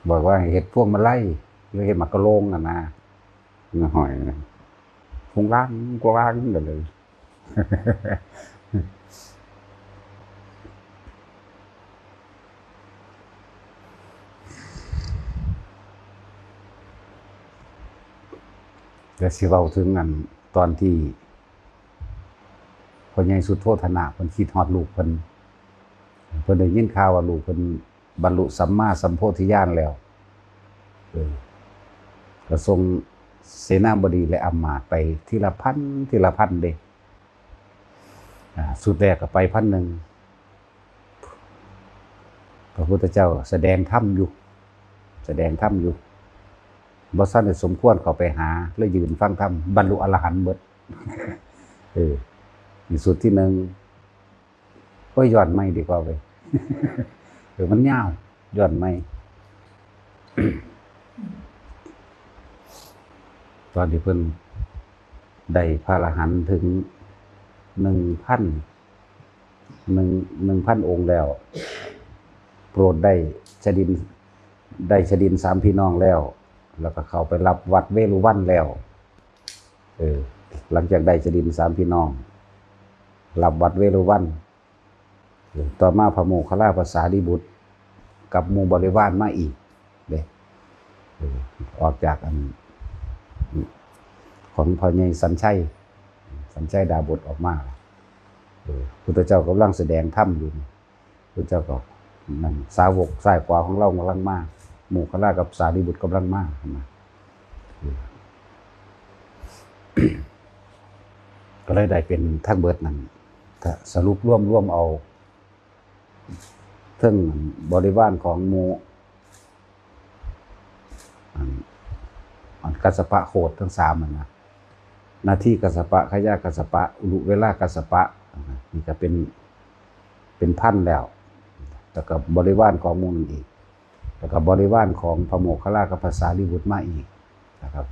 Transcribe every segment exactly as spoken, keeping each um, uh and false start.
บอกว่าให้เฮ็ดพวงมาลัย หรือเฮ็ดหมากกะโลงน่ะนะ ห้อยนะ พวงลาง พวงลางกันเลย เดี๋ยวสิเว้าถึงอันตอนที่พ่อใหญ่สุโธทนะเพิ่นคิดฮอดลูกเพิ่น เพิ่นได้ยินข่าวว่าลูกเพิ่นบรรลุสัมมาสัมโพธิญาณแล้ว เออ ก็ส่งเสนาบดีและอำมาตย์ไปทีละพัน ทีละพันเด้ อ่า ชุดแรกก็ไปพันหนึ่ง พระพุทธเจ้าแสดงธรรมอยู่ แสดงธรรมอยู่ บ่ทันได้สมควรเข้าไปหา เลยยืนฟังธรรม บรรลุอรหันต์เบิด เออ นี่ชุดที่หนึ่ง โอ้ย ย้อนใหม่ดีกว่าเว้ย เออ มันยาว ย้อนใหม่ ตอนที่เพิ่นได้พระอรหันต์ถึงหนึ่งพัน หนึ่ง หนึ่งพันองค์แล้ว โปรดได้ชดิน ได้ชดินสามพี่น้องแล้ว แล้วก็เข้าไปรับวัดเวฬุวันแล้ว เออ หลังจากได้ชดินสามพี่น้อง รับวัดเวฬุวัน เออ ต่อมาพระโมคคัลลาภาษารีบุตร กับหมู่บริวารมาอีกเด้ เออ ออกจากอัน ของพ่อใหญ่สัญชัย สัญชัยดาบสออกมา เออ พุทธเจ้ากำลังแสดงธรรมอยู่ พุทธเจ้าก็นั่น สาวกซ้ายขวาของเรากำลังมา โมคคัลลากับสารีบุตรกำลังมานะ เออ ก็เลยได้เป็นทั้งเบิดนั่น ถ้าสรุปรวม รวมเอา เทิงบริวารของหมู่ อัน อันกัสสปะโคตรทั้งสามนั่นนะ นาทีกัสสปะ ขยะกัสสปะ อุรุเวลากัสสปะ นี่ก็เป็น เป็นพันแล้ว แล้วก็บริวารของหมู่นั้นอีก แล้วก็บริวารของพระโมคคัลลากับพระสารีบุตรมาอีกนะครับ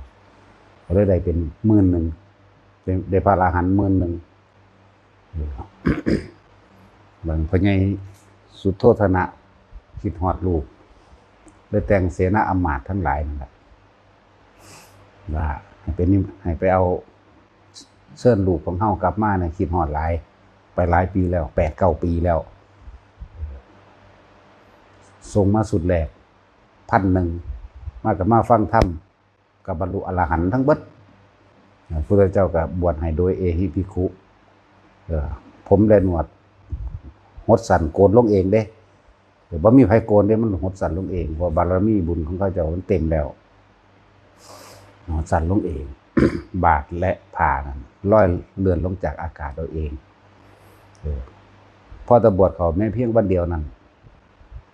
ก็เลยได้เป็นหมื่นหนึ่ง ได้ ได้พระอรหันต์หมื่นหนึ่ง บางพ่อใหญ่สุโธทนะคิดฮอดลูก ได้แต่งเสนาอำมาตย์ทั้งหลายนั่นแหละ ว่าให้ไปนิม- ให้ไปเอาเชิญลูกของเฮากลับมาเนี่ย คิดฮอดหลาย ไปหลายปีแล้ว แปดเก้าปีแล้ว ส่งมาชุดแรก พันหนึ่ง มาก็มาฟังธรรม ก็บรรลุอรหันต์ทั้งเบิด พระพุทธเจ้าก็บวชให้โดยเอหิภิกขุ เออ ผมและหนวดหดสั้นโกนลงเองเด้ เออ บ่มีไผโกนเด้ มันหดสั้นลงเอง เพราะบารมีบุญของเขาเจ้ามันเต็มแล้ว หดสั้นลงเอง บาตรและผ้านั่นลอยเลื่อนลงจากอากาศเอาเอง เออ พอแต่บวชเข้าแม้เพียงวันเดียวนั่น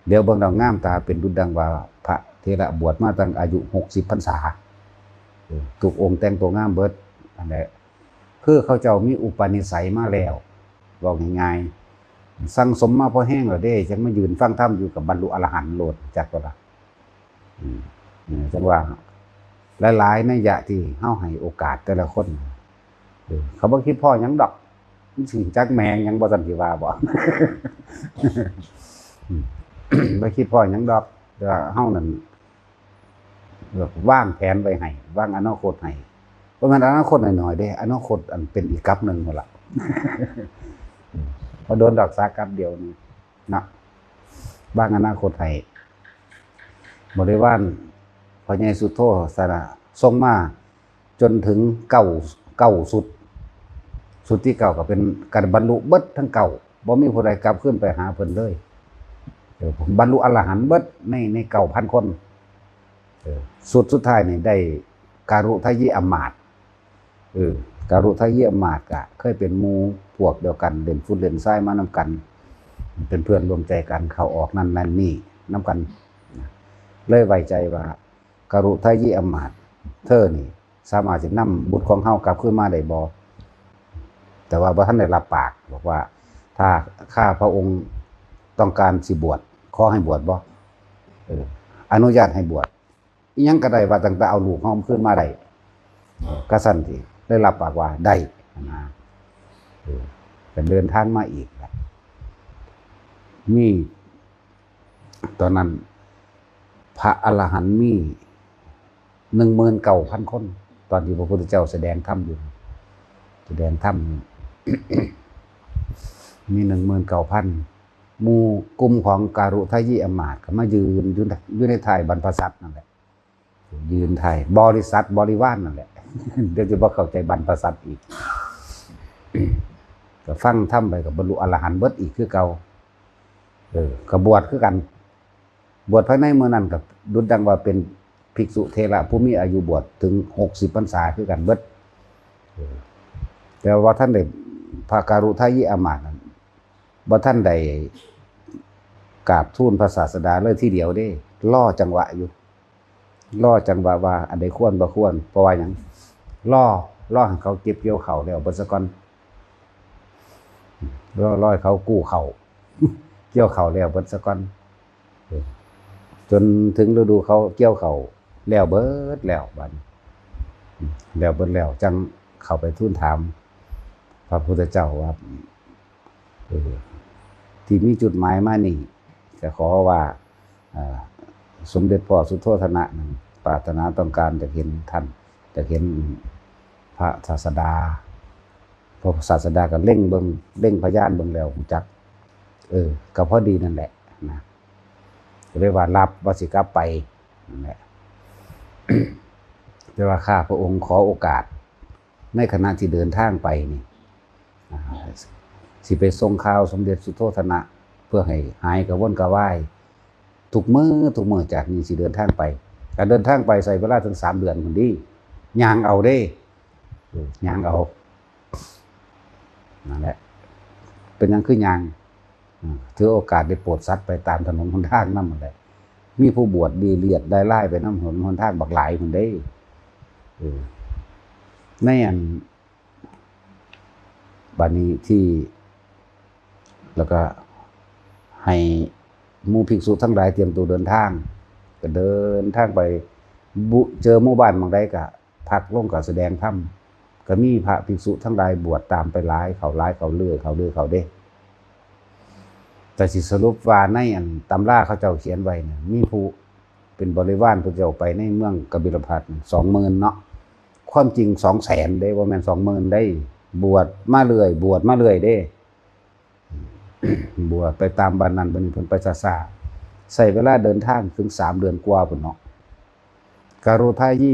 เดี๋ยวเบิ่งดอกงามตาเป็นดุจดังว่าพระเถระบวชมาตั้งอายุหกสิบพรรษา เออ ทุกองค์แต่งตัวงามเบิด อันนี้คือเขาเจ้ามีอุปนิสัยมาแล้ว เว้าง่ายๆ สั่งสมมาพอแฮงแล้วเด้ จั่งมายืนฟังธรรมอยู่กับบรรลุอรหันต์โลด จักบ่ล่ะ อืม เออ จั่งว่า หลายๆ นัยยะที่เฮาให้โอกาสแต่ละคน เออ เขาบ่คิดพ้อหยังดอก มันสิจักแม่งหยังบ่ซั่นสิว่าบ่ อืม บ่คิดพ้อหยังดอก แต่ว่าเฮานั่น วางแผนไว้ให้ วางอนาคตให้ บ่แม่นอนาคตน้อยๆ เด้ อนาคตอันเป็นอีกกับหนึ่งพุ้นล่ะ บ่โดนดอก สักกับเดียวนี่เนาะ วางอนาคตให้ บริวารพ่อใหญ่สุโธทนะ ส่งมาจนถึงเก้า เก้าชุด ชุดที่เก้าก็เป็นการบรรลุเบิดทั้งเก้า บ่มีผู้ใดกลับคืนไปหาเพิ่นเลย เออ บรรลุอรหันต์เบิดใน ในเก้าพันคน เออ ชุดสุดท้ายนี่ได้การุทายิอำมาตย์ เออ การุทายิอำมาตย์ก็เคยเป็นหมู่พวกเดียวกัน เล่นฟุตเล่นทรายมานำกัน เป็นเพื่อนร่วมใจกัน เข้าออกนั่นนั่นนี่นำกัน เลยไว้ใจว่าการุทายิอำมาตย์ เธอนี่สามารถสินำบุตรของเฮากลับคืนมาได้บ่ แต่ว่าบ่ทันได้รับปาก บอกว่า ถ้าข้าพระองค์ต้องการสิบวช ขอให้บวชบ่ เออ อนุญาตให้บวช อิหยังก็ได้ ว่าตั้งแต่เอาลูกเฮาคืนมาได้ ก็ซั่นติ ได้รับปากว่าได้นะ เออ ก็เดินทางมาอีกล่ะ มี ตอนนั้น พระอรหันต์มีหนึ่งหมื่นเก้าพันคน ตอนที่พระพุทธเจ้าแสดงธรรมอยู่ แสดงธรรม มีหนึ่งหมื่นเก้าพัน หมู่กลุ่มของการุทายีอำมาตย์ก็มายืนอยู่ในอยู่ในท้ายบรรพสัตว์นั่นแหละ ยืนท้ายบริษัทบริวารนั่นแหละ เดี๋ยวจะบ่เข้าใจบรรพสัตว์อีก ก็ฟังธรรมไปก็บรรลุอรหันต์เบิดอีกคือเก่า เออ ก็บวชคือกัน บวชภายในมื้อนั้นก็ดุจดังว่าเป็นภิกษุเถระผู้มีอายุบวชถึงหกสิบพรรษาคือกันเบิด เออ แต่ว่าท่านได้ พระการุทายีอำมาตย์นั้น บ่ทันได้กราบทูลพระศาสดาเลยทีเดียวเด้ รอจังหวะอยู่ รอจังหวะว่าอันใดควรบ่ควร เพราะว่าหยัง รอ รอให้เขาเก็บเกี่ยวข้าวแล้วเบิดซะก่อน รอ รอให้เขากู้ข้าว เกี่ยวข้าวแล้วเบิดซะก่อน จนถึงฤดูเขาเกี่ยวข้าวแล้วเบิดแล้วบัดนี้ แล้วเบิดแล้วจั่งเข้าไปทูลถามพระพุทธเจ้าว่า เออ ที่มีจุดหมายมานี่ ก็ขอว่า เอ่อ สมเด็จพ่อสุโธทนะนั้นปรารถนาต้องการจะเห็นท่าน จะเห็นพระศาสดา พระศาสดาก็เล็งเบิ่ง เล็งพยานเบิ่งแล้วรู้จัก เออ ก็พอดีนั่นแหละนะ ก็เลยว่ารับว่าสิกลับไปนั่นแหละ แต่ว่าข้าพระองค์ขอโอกาส ในขณะที่เดินทางไปนี่ อ่า สิไปส่งข่าวสมเด็จสุโธทนะ เพื่อให้หายกระวนกระวาย ทุกมื้อทุกมื้อจากนี้สิเดินทางไป การเดินทางไปใช้เวลาถึงสามเดือนพุ้นเด้ ย่างเอาเด้ เออ ย่างเอา นั่นแหละ เป็นหยังคือย่าง อืม ถือโอกาสได้โปรดสัตว์ไปตามถนนหนทางนำนั่นแหละ มีผู้บวชดีเลียดได้ลายไปนำถนนหนทางบักหลายพุ้นเด้ เออ ในอัน บัดนี้ที่ แล้วก็ให้หมู่ภิกษุทั้งหลายเตรียมตัวเดินทาง ก็เดินทางไป บุ เจอหมู่บ้านหม่องใดก็พักลงก็แสดงธรรม ก็มีพระภิกษุทั้งหลายบวชตามไปหลาย เข้าหลาย เข้าเรื่อย เข้าเรื่อย เข้าเด้ แต่สิสรุปว่าในอันตำราเขาเจ้าเขียนไว้เนี่ย มีผู้เป็นบริวารพระเจ้าไปในเมืองกบิลพัสสองหมื่นเนาะ ความจริงสองแสนเด้ บ่แม่นสองหมื่นเด้ บวชมาเรื่อย บวชมาเรื่อยเด้ บวชไปตามบ้านนั้นบ้านนี้ เพิ่นไปช้าๆ ใช้เวลาเดินทางถึงสามเดือนกว่าพุ้นเนาะ การุทายี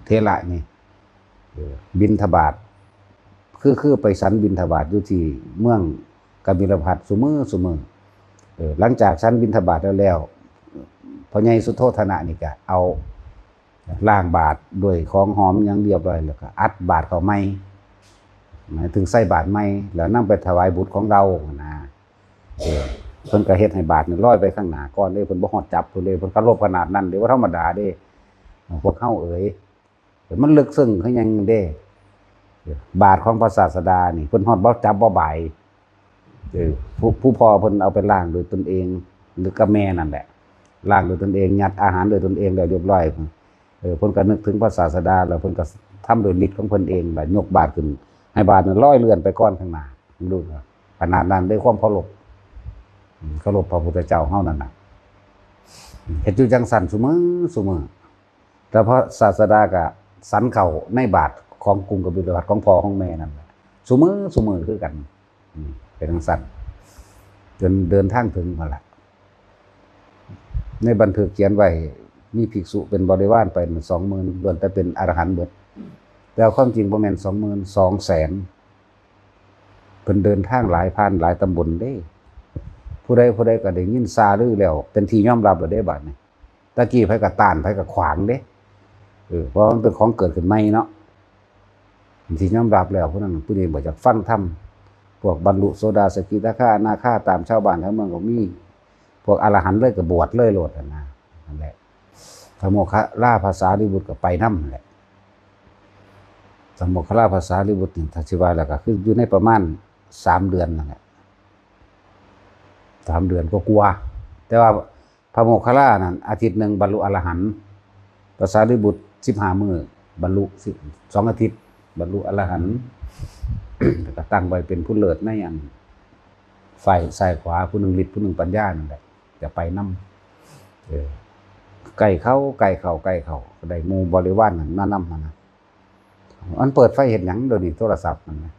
เถระนี่ เออ บิณฑบาต คือ คือไปฉันบิณฑบาตอยู่ที่เมืองกบิลพัสซุมื้อซุมื้อ เออ หลังจากฉันบิณฑบาตแล้วแล้ว พ่อใหญ่สุโธทนะนี่ก็เอา ล้างบาตรด้วยของหอมหยังเรียบร้อยแล้วก็อัดบาตรเข้าใหม่ หมายถึงใส่บาตรใหม่ แล้วนำไปถวายบุตรของเราหั้นนะ เออ เพิ่นก็เฮ็ดให้บาตรนี่ลอยไปข้างหน้าก่อนเด้ เพิ่นบ่ฮอดจับพุ้นเด้ เพิ่นเคารพขนาดนั้นเด้ บ่ธรรมดาเด้ พวกเฮาเอ๋ย แต่มันลึกซึ้งคือหยังเด้ บาตรของพระศาสดานี่ เพิ่นฮอดบ่จับบ่บาย เออ ผู้ ผู้พ่อเพิ่นเอาไปล้างโดยตนเอง หรือกับแม่นั่นแหละ ล้างโดยตนเอง ยัดอาหารโดยตนเองแล้วเรียบร้อย เออ เพิ่นก็นึกถึงพระศาสดา แล้วเพิ่นก็ทำโดยฤทธิ์ของเพิ่นเอง แล้วยกบาตรขึ้น ให้บาตรนั้นลอยเลื่อนไปก่อนข้างหน้า ดูนะ ขนาดนั้นด้วยความเคารพ อืม เคารพพระพุทธเจ้าเฮานั่นน่ะ เฮ็ดอยู่จังซั่นซุมื้อซุมื้อ แต่พระศาสดาก็ฉันเข้าในบาตรของกรุงกบิลพัสของพ่อของแม่นั่นแหละ ซุมื้อซุมื้อคือกัน อืม เป็นจังซั่น จนเดินทางถึงนั่นแหละ ในบันทึกเขียนไว้ มีภิกษุเป็นบริวารไปสองหมื่น ล้วนแต่เป็นอรหันต์เบิด แต่ความจริงบ่แม่นสองหมื่น สองแสน เพิ่นเดินทางหลายผ่านหลายตำบลเด้ ผู้ใดผู้ใดก็ได้ยินซาลือแล้ว เป็นที่ยอมรับแล้วเด้บัดนี้ ตะกี้ไผก็ต้าน ไผก็ขวางเด้ เออ เพราะมันเป็นของเกิดขึ้นใหม่เนาะ เป็นที่ยอมรับแล้ว ผู้นั้นผู้นี้บ่อยากฟังธรรม พวกบรรลุโสดาสกิทาคาอนาคาตามชาวบ้านชาวเมืองก็มี พวกอรหันต์เลยก็บวชเลยโลดหั้นนะ นั่นแหละ พระโมคคัลลาภาษาริบุตรก็ไปนำนั่นแหละ พระโมคคัลลาภาษาริบุตรนี่ ถ้าสิว่าแล้วก็คืออยู่ในประมาณสามเดือนนั่นแหละ สามเดือนกว่าๆ แต่ว่าพระโมคคัลลานั่นอาทิตย์หนึ่งบรรลุอรหันต์ ภาษาริบุตรสิบห้ามื้อบรรลุสิ สองอาทิตย์บรรลุอรหันต์ แล้วก็ตั้งไว้เป็นผู้เลิศในอัน ฝ่ายซ้ายขวา ผู้หนึ่งฤทธิ์ ผู้หนึ่งปัญญานั่นแหละ จะไปนำ เออ ใกล้เข้า ใกล้เข้า ใกล้เข้า ก็ได้หมู่บริวารนั่นมานำหั่นนะ มันเปิดไฟเฮ็ดหยังเดี๋ยวนี้โทรศัพท์มันนะ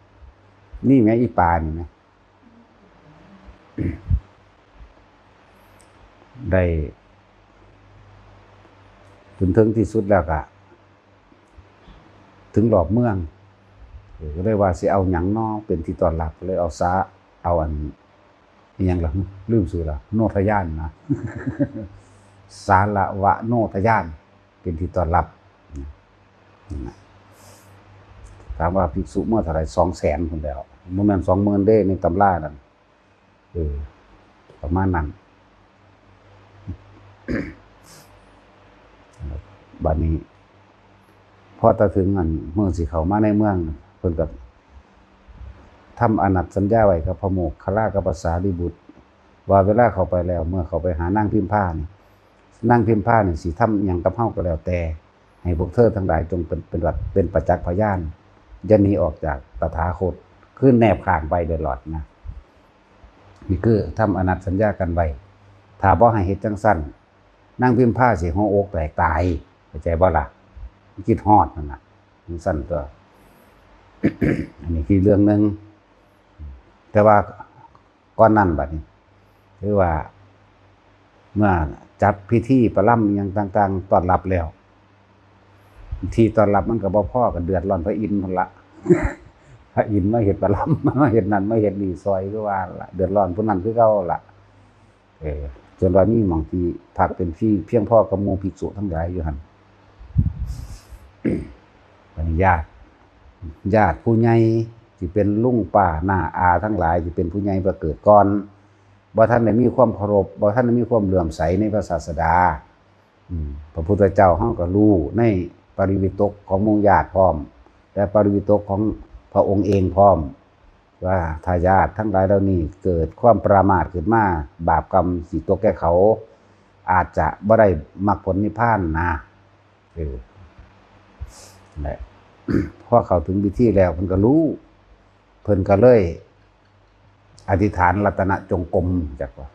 นี่แหมอีปานี่แหม ได้ จนถึงที่สุดแล้วก็ ถึงรอบเมือง เออ ก็เลยว่าสิเอาหยังน้อเป็นที่ต้อนรับ ก็เลยเอาสา เอาอัน อิหยังล่ะ ลืมชื่อละ โนทยานนะ สารวะโนทยาน เป็นที่ต้อนรับ นั่นน่ะ ถามว่าภิกษุมาเท่าไหร่ สองแสนพุ้นแหล้ว บ่แม่นสองหมื่นเด้ ในตำรานั่น เออ ประมาณนั้น บัดนี้ พอแต่ถึงอันเมืองสิเข้ามาในเมือง เพิ่นก็ทำอานัตสัญญาไว้กับพระโมคคัลลากับพระสารีบุตร ว่าเวลาเข้าไปแล้ว เมื่อเข้าไปหานางพิมพานี่ นางพิมพานี่สิทำอิหยังกับเฮาก็แล้วแต่ ให้พวกเธอทั้งหลายจงเป็น เป็นวัด เป็นประจักษ์พยาน อย่าหนีออกจากตถาคต คือแนบข้างไปตลอดนะ นี่คือทำอานัตสัญญากันไว้ ถ้าบ่ให้เฮ็ดจังซั่น นางพิมพาสิหัวอกแตกตาย เข้าใจบ่ล่ะ คิดฮอดนั่นน่ะ จังซั่นตัว อันนี้คือเรื่องหนึ่ง แต่ว่าก่อนนั้นบัดนี้ คือว่า เมื่อจัดพิธีประลำอิหยังต่างๆ ต้อนรับแล้ว ที่ต้อนรับมันก็บ่พอ ก็เดือดร้อนพระอินทร์พุ้นละ พระอินทร์มาเฮ็ดประลำ มาเฮ็ดนั่น มาเฮ็ดนี่ซอย คือว่าละ เดือดร้อนผู้นั้นคือเก่าละ เออ จนว่ามีหม่องที่พักเป็นที่เพียงพอกับหมู่ภิกษุทั้งหลายอยู่หั่น บัดนี้ญาติ ญาติผู้ใหญ่ที่เป็นลุงป้าน้าอาทั้งหลายที่เป็นผู้ใหญ่ประเกิดก่อน บ่ทันได้มีความเคารพ บ่ทันได้มีความเลื่อมใสในพระศาสดา อืม พระพุทธเจ้าเฮาก็รู้ในปริวิตกของหมู่ญาติพร้อม และปริวิตกของพระองค์เองพร้อม ว่าถ้าญาติทั้งหลายเหล่านี้เกิดความประมาทขึ้นมา บาปกรรมสิตกแก่เขา อาจจะบ่ได้มรรคผลนิพพานนะ เออ นั่นแหละ พอเข้าถึงวิธีแล้วเพิ่นก็รู้ เพิ่นก็เลย อธิษฐานรัตนจงกรม จักว่า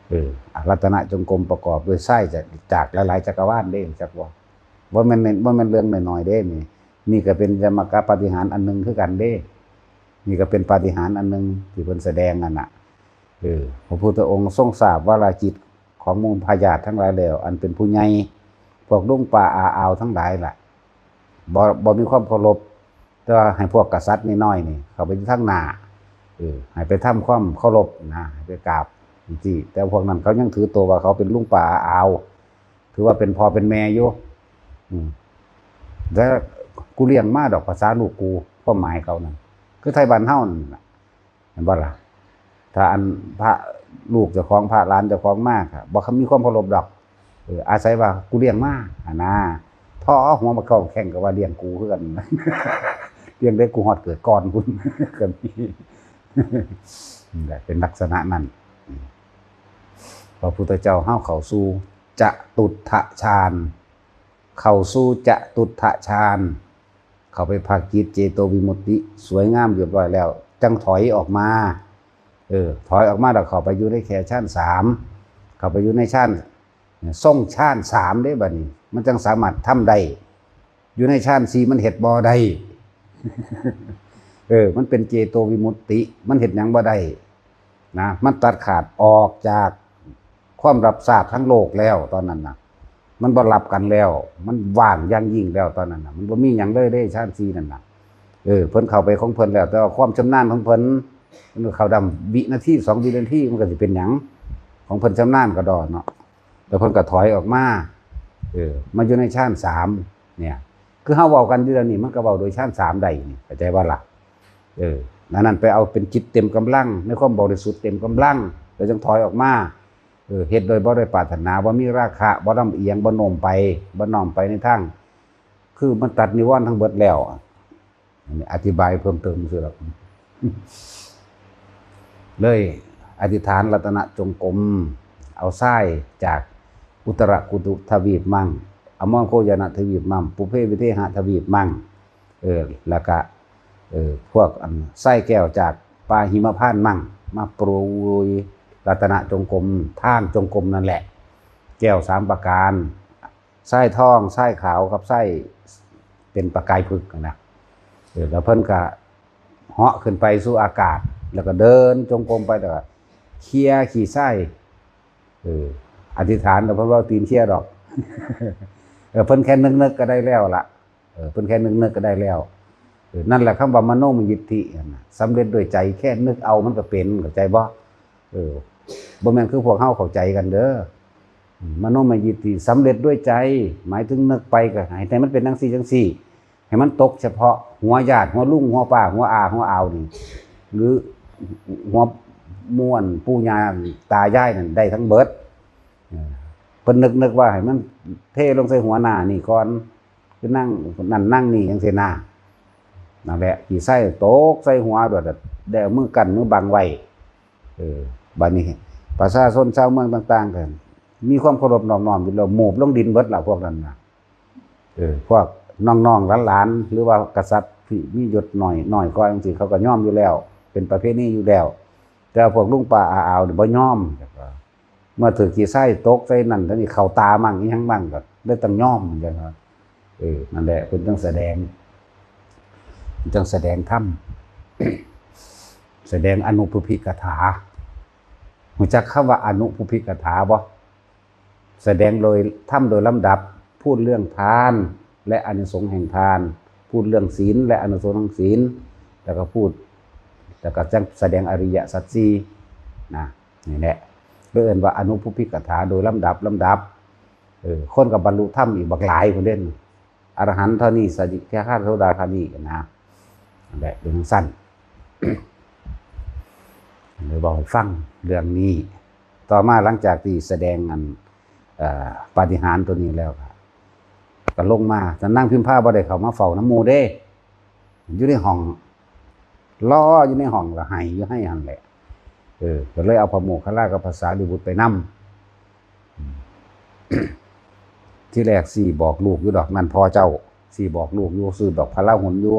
เออ รัตนจงกรมประกอบด้วยไส้จาก จากหลายๆ จักรวาลเด้ จักว่า บ่แม่น บ่แม่นเรื่องน้อยๆ เด้นี่ นี่ก็เป็นยมกปาฏิหาริย์อันหนึ่งคือกันเด้ นี่ก็เป็นปาฏิหาริย์อันหนึ่งที่เพิ่นแสดงนั่นน่ะ เออ พระพุทธองค์ทรงทราบวาระจิตของหมู่พญาติทั้งหลายแล้ว อันเป็นผู้ใหญ่ พวกลุงป้าอาอาวทั้งหลายล่ะ บ่ บ่มีความเคารพ แต่ว่าให้พวกกษัตริย์น้อยๆ นี่ เข้าไปอยู่ทางหน้า เออ ให้ไปทำความเคารพนะ ให้ไปกราบจังซี้ แต่พวกนั้นเขายังถือตัวว่าเขาเป็นลุงป้าอาอาว ถือว่าเป็นพ่อเป็นแม่อยู่ อืม แต่กูเลี้ยงมาดอก ภาษาลูกกู ความหมายเขานั่น คือไทบ้านเฮานั่นล่ะ เห็นบ่ล่ะ ถ้าอันพระลูกเจ้าของ พระหลานเจ้าของมาก็บ่มีความเคารพดอก เออ อาศัยว่ากูเลี้ยงมา หั่นนะ พอเอาหัวมาเก้าแข้งก็ว่าเลี้ยงกูคือกัน เลี้ยงได้กูฮอดเกิดก่อนพุ้น ก็มี นี่แหละ เป็นลักษณะนั้น พระพุทธเจ้าเฮาเข้าสู่จตุตถฌาน เข้าสู่จตุตถฌาน เข้าไปพักจิตเจโตวิมุตติ สวยงามเรียบร้อยแล้ว จั่งถอยออกมา เออ ถอยออกมาแล้วเข้าไปอยู่ในแค่ฌานสาม เข้าไปอยู่ในฌาน ทรงฌานสามเด้บัดนี้ มันจั่งสามารถทำได้ อยู่ในฌานสี่มันเฮ็ดบ่ได้ เออ มันเป็นเจโตวิมุตติ มันเฮ็ดหยังบ่ได้ นะ มันตัดขาดออกจากความรับทราบทั้งโลกแล้วตอนนั้นน่ะ มันบ่รับกันแล้ว มันว่างอย่างยิ่งแล้วตอนนั้นน่ะ มันบ่มีหยังเลยเด้ ฌานสี่นั่นน่ะ เออ เพิ่นเข้าไปของเพิ่นแล้ว แต่ว่าความชำนาญของเพิ่น มันก็เข้าดำวินาที สองวินาที มันก็สิเป็นหยัง ของเพิ่นชำนาญกะด้อเนาะ แล้วเพิ่นก็ถอยออกมา เออ มาอยู่ในฌานสาม เนี่ย คือเฮาเว้ากันอยู่เดี๋ยวนี้ มันก็เว้าโดยฌานสามได้นี่ เข้าใจบ่ล่ะ เออ อันนั้นไปเอาเป็นจิตเต็มกำลัง ในความบริสุทธิ์เต็มกำลัง แล้วจั่งถอยออกมา เออ เฮ็ดโดยบ่ได้ปรารถนา บ่มีราคะ บ่ลำเอียง บ่โน้มไป บ่น้อมไปในทาง คือมันตัดนิวรณ์ทั้งเบิดแล้ว อันนี้อธิบายเพิ่มเติมซื่อหรอก เลยอธิษฐานรัตนจงกรม เอาทรายจากอุตรกุตุทวีปมั่ง อมรโคยนทวีปมั่ง ปุพเพวิเทหทวีปมั่ง เออ แล้วก็ เออ พวกอันทรายแก้วจากป่าหิมพานต์มั่ง มาปรุยรัตนจงกรม ทางจงกรมนั่นแหละ แก้วสามประการ ทรายทอง ทรายขาว กับทรายเป็นประกายผึ้งนะ เออ แล้วเพิ่นก็เหาะขึ้นไปสู่อากาศ แล้วก็เดินจงกรมไป แล้วก็เคลียร์ขี้ทราย เออ อธิษฐานแล้วเพิ่นว่าตีนเคลียร์ดอก เออ เพิ่นแค่นึกๆก็ได้แล้วล่ะ เออ เพิ่นแค่นึกๆก็ได้แล้ว เออ นั่นแหละคำว่ามโนมยิทธินะ สำเร็จด้วยใจ แค่นึกเอามันก็เป็น เข้าใจบ่ เออ บ่แม่นคือพวกเฮาเข้าใจกันเด้อ มโนมยิทธิ สำเร็จด้วยใจ หมายถึงนึกไปก็ให้ ให้มันเป็นจังซี่จังซี่ ให้มันตกเฉพาะหัวญาติ หัวลุง หัวป้า หัวอา หัวอาวนี่ หรือหัวม่วนปู่ย่าตายายนั่นได้ทั้งเบิด เออ เพิ่นนึกๆว่าให้มันเทลงใส่หัวหน้านี่ก่อน คือนางนั่นนางนี่จังซี่นะ นั่นแหละ ขี้ทรายตกใส่หัวโดด ได้เอามือกั้นมือบังไว้ เออ บัดนี้ประชาชนชาวเมืองต่างๆก็มีความเคารพนอบน้อมอยู่แล้ว หมูบลงดินเบิดล่ะพวกนั้นน่ะ เออ พวกน้องๆหลานๆ หรือว่ากษัตริย์ที่มียศน้อย น้อยกว่าจังซี่ เขาก็ยอมอยู่แล้ว เป็นประเพณีอยู่แล้ว แต่ว่าพวกลุงป้าอาอาวนี่บ่ยอม เมื่อถืกขี้ทรายตกใส่นั่น แล้วนี่เข้าตามั่ง อิหยังมั่ง ก็เลยต้องยอมเหมือนกันครับ เออ นั่นแหละ เพิ่นจั่งแสดง จั่งแสดงธรรม แสดงอนุพุพพิกถา รู้จักคำว่าอนุพุพพิกถาบ่ แสดงโดย ธรรมโดยลำดับ พูดเรื่องทาน และอานิสงส์แห่งทาน พูดเรื่องศีล และอานิสงส์แห่งศีล แล้วก็พูด แล้วก็จั่งแสดงอริยสัจสี่นะ นี่แหละ เอิ้นว่าอนุพุพพิกถา โดยลำดับ ลำดับ เออ คนก็บรรลุธรรมอีกบักหลายพุ้นเด้ อรหันต์เท่านี้ สกิทาคาโสดาคามีนะ นั่นแหละ เป็นจั่งซั่น เลยบอกให้ฟังเรื่องนี้ ต่อมาหลังจากที่แสดงอัน เอ่อ ปาฏิหาริย์ตัวนี้แล้วก็ ก็ลงมา แต่นางพิมพาบ่ได้เข้ามาเฝ้านำหมู่เด้ อยู่ในห้อง รออยู่ในห้อง ก็ไห้อยู่ไห้หั่นแหละ เออ ก็เลยเอาพระโมคคัลลากับพระสารีบุตรไปนำ อืม ที่แรกสิบอกลูกอยู่ดอก นั่นพ่อเจ้า สิบอกลูกอยู่ ซื้อดอกพะลาหุนอยู่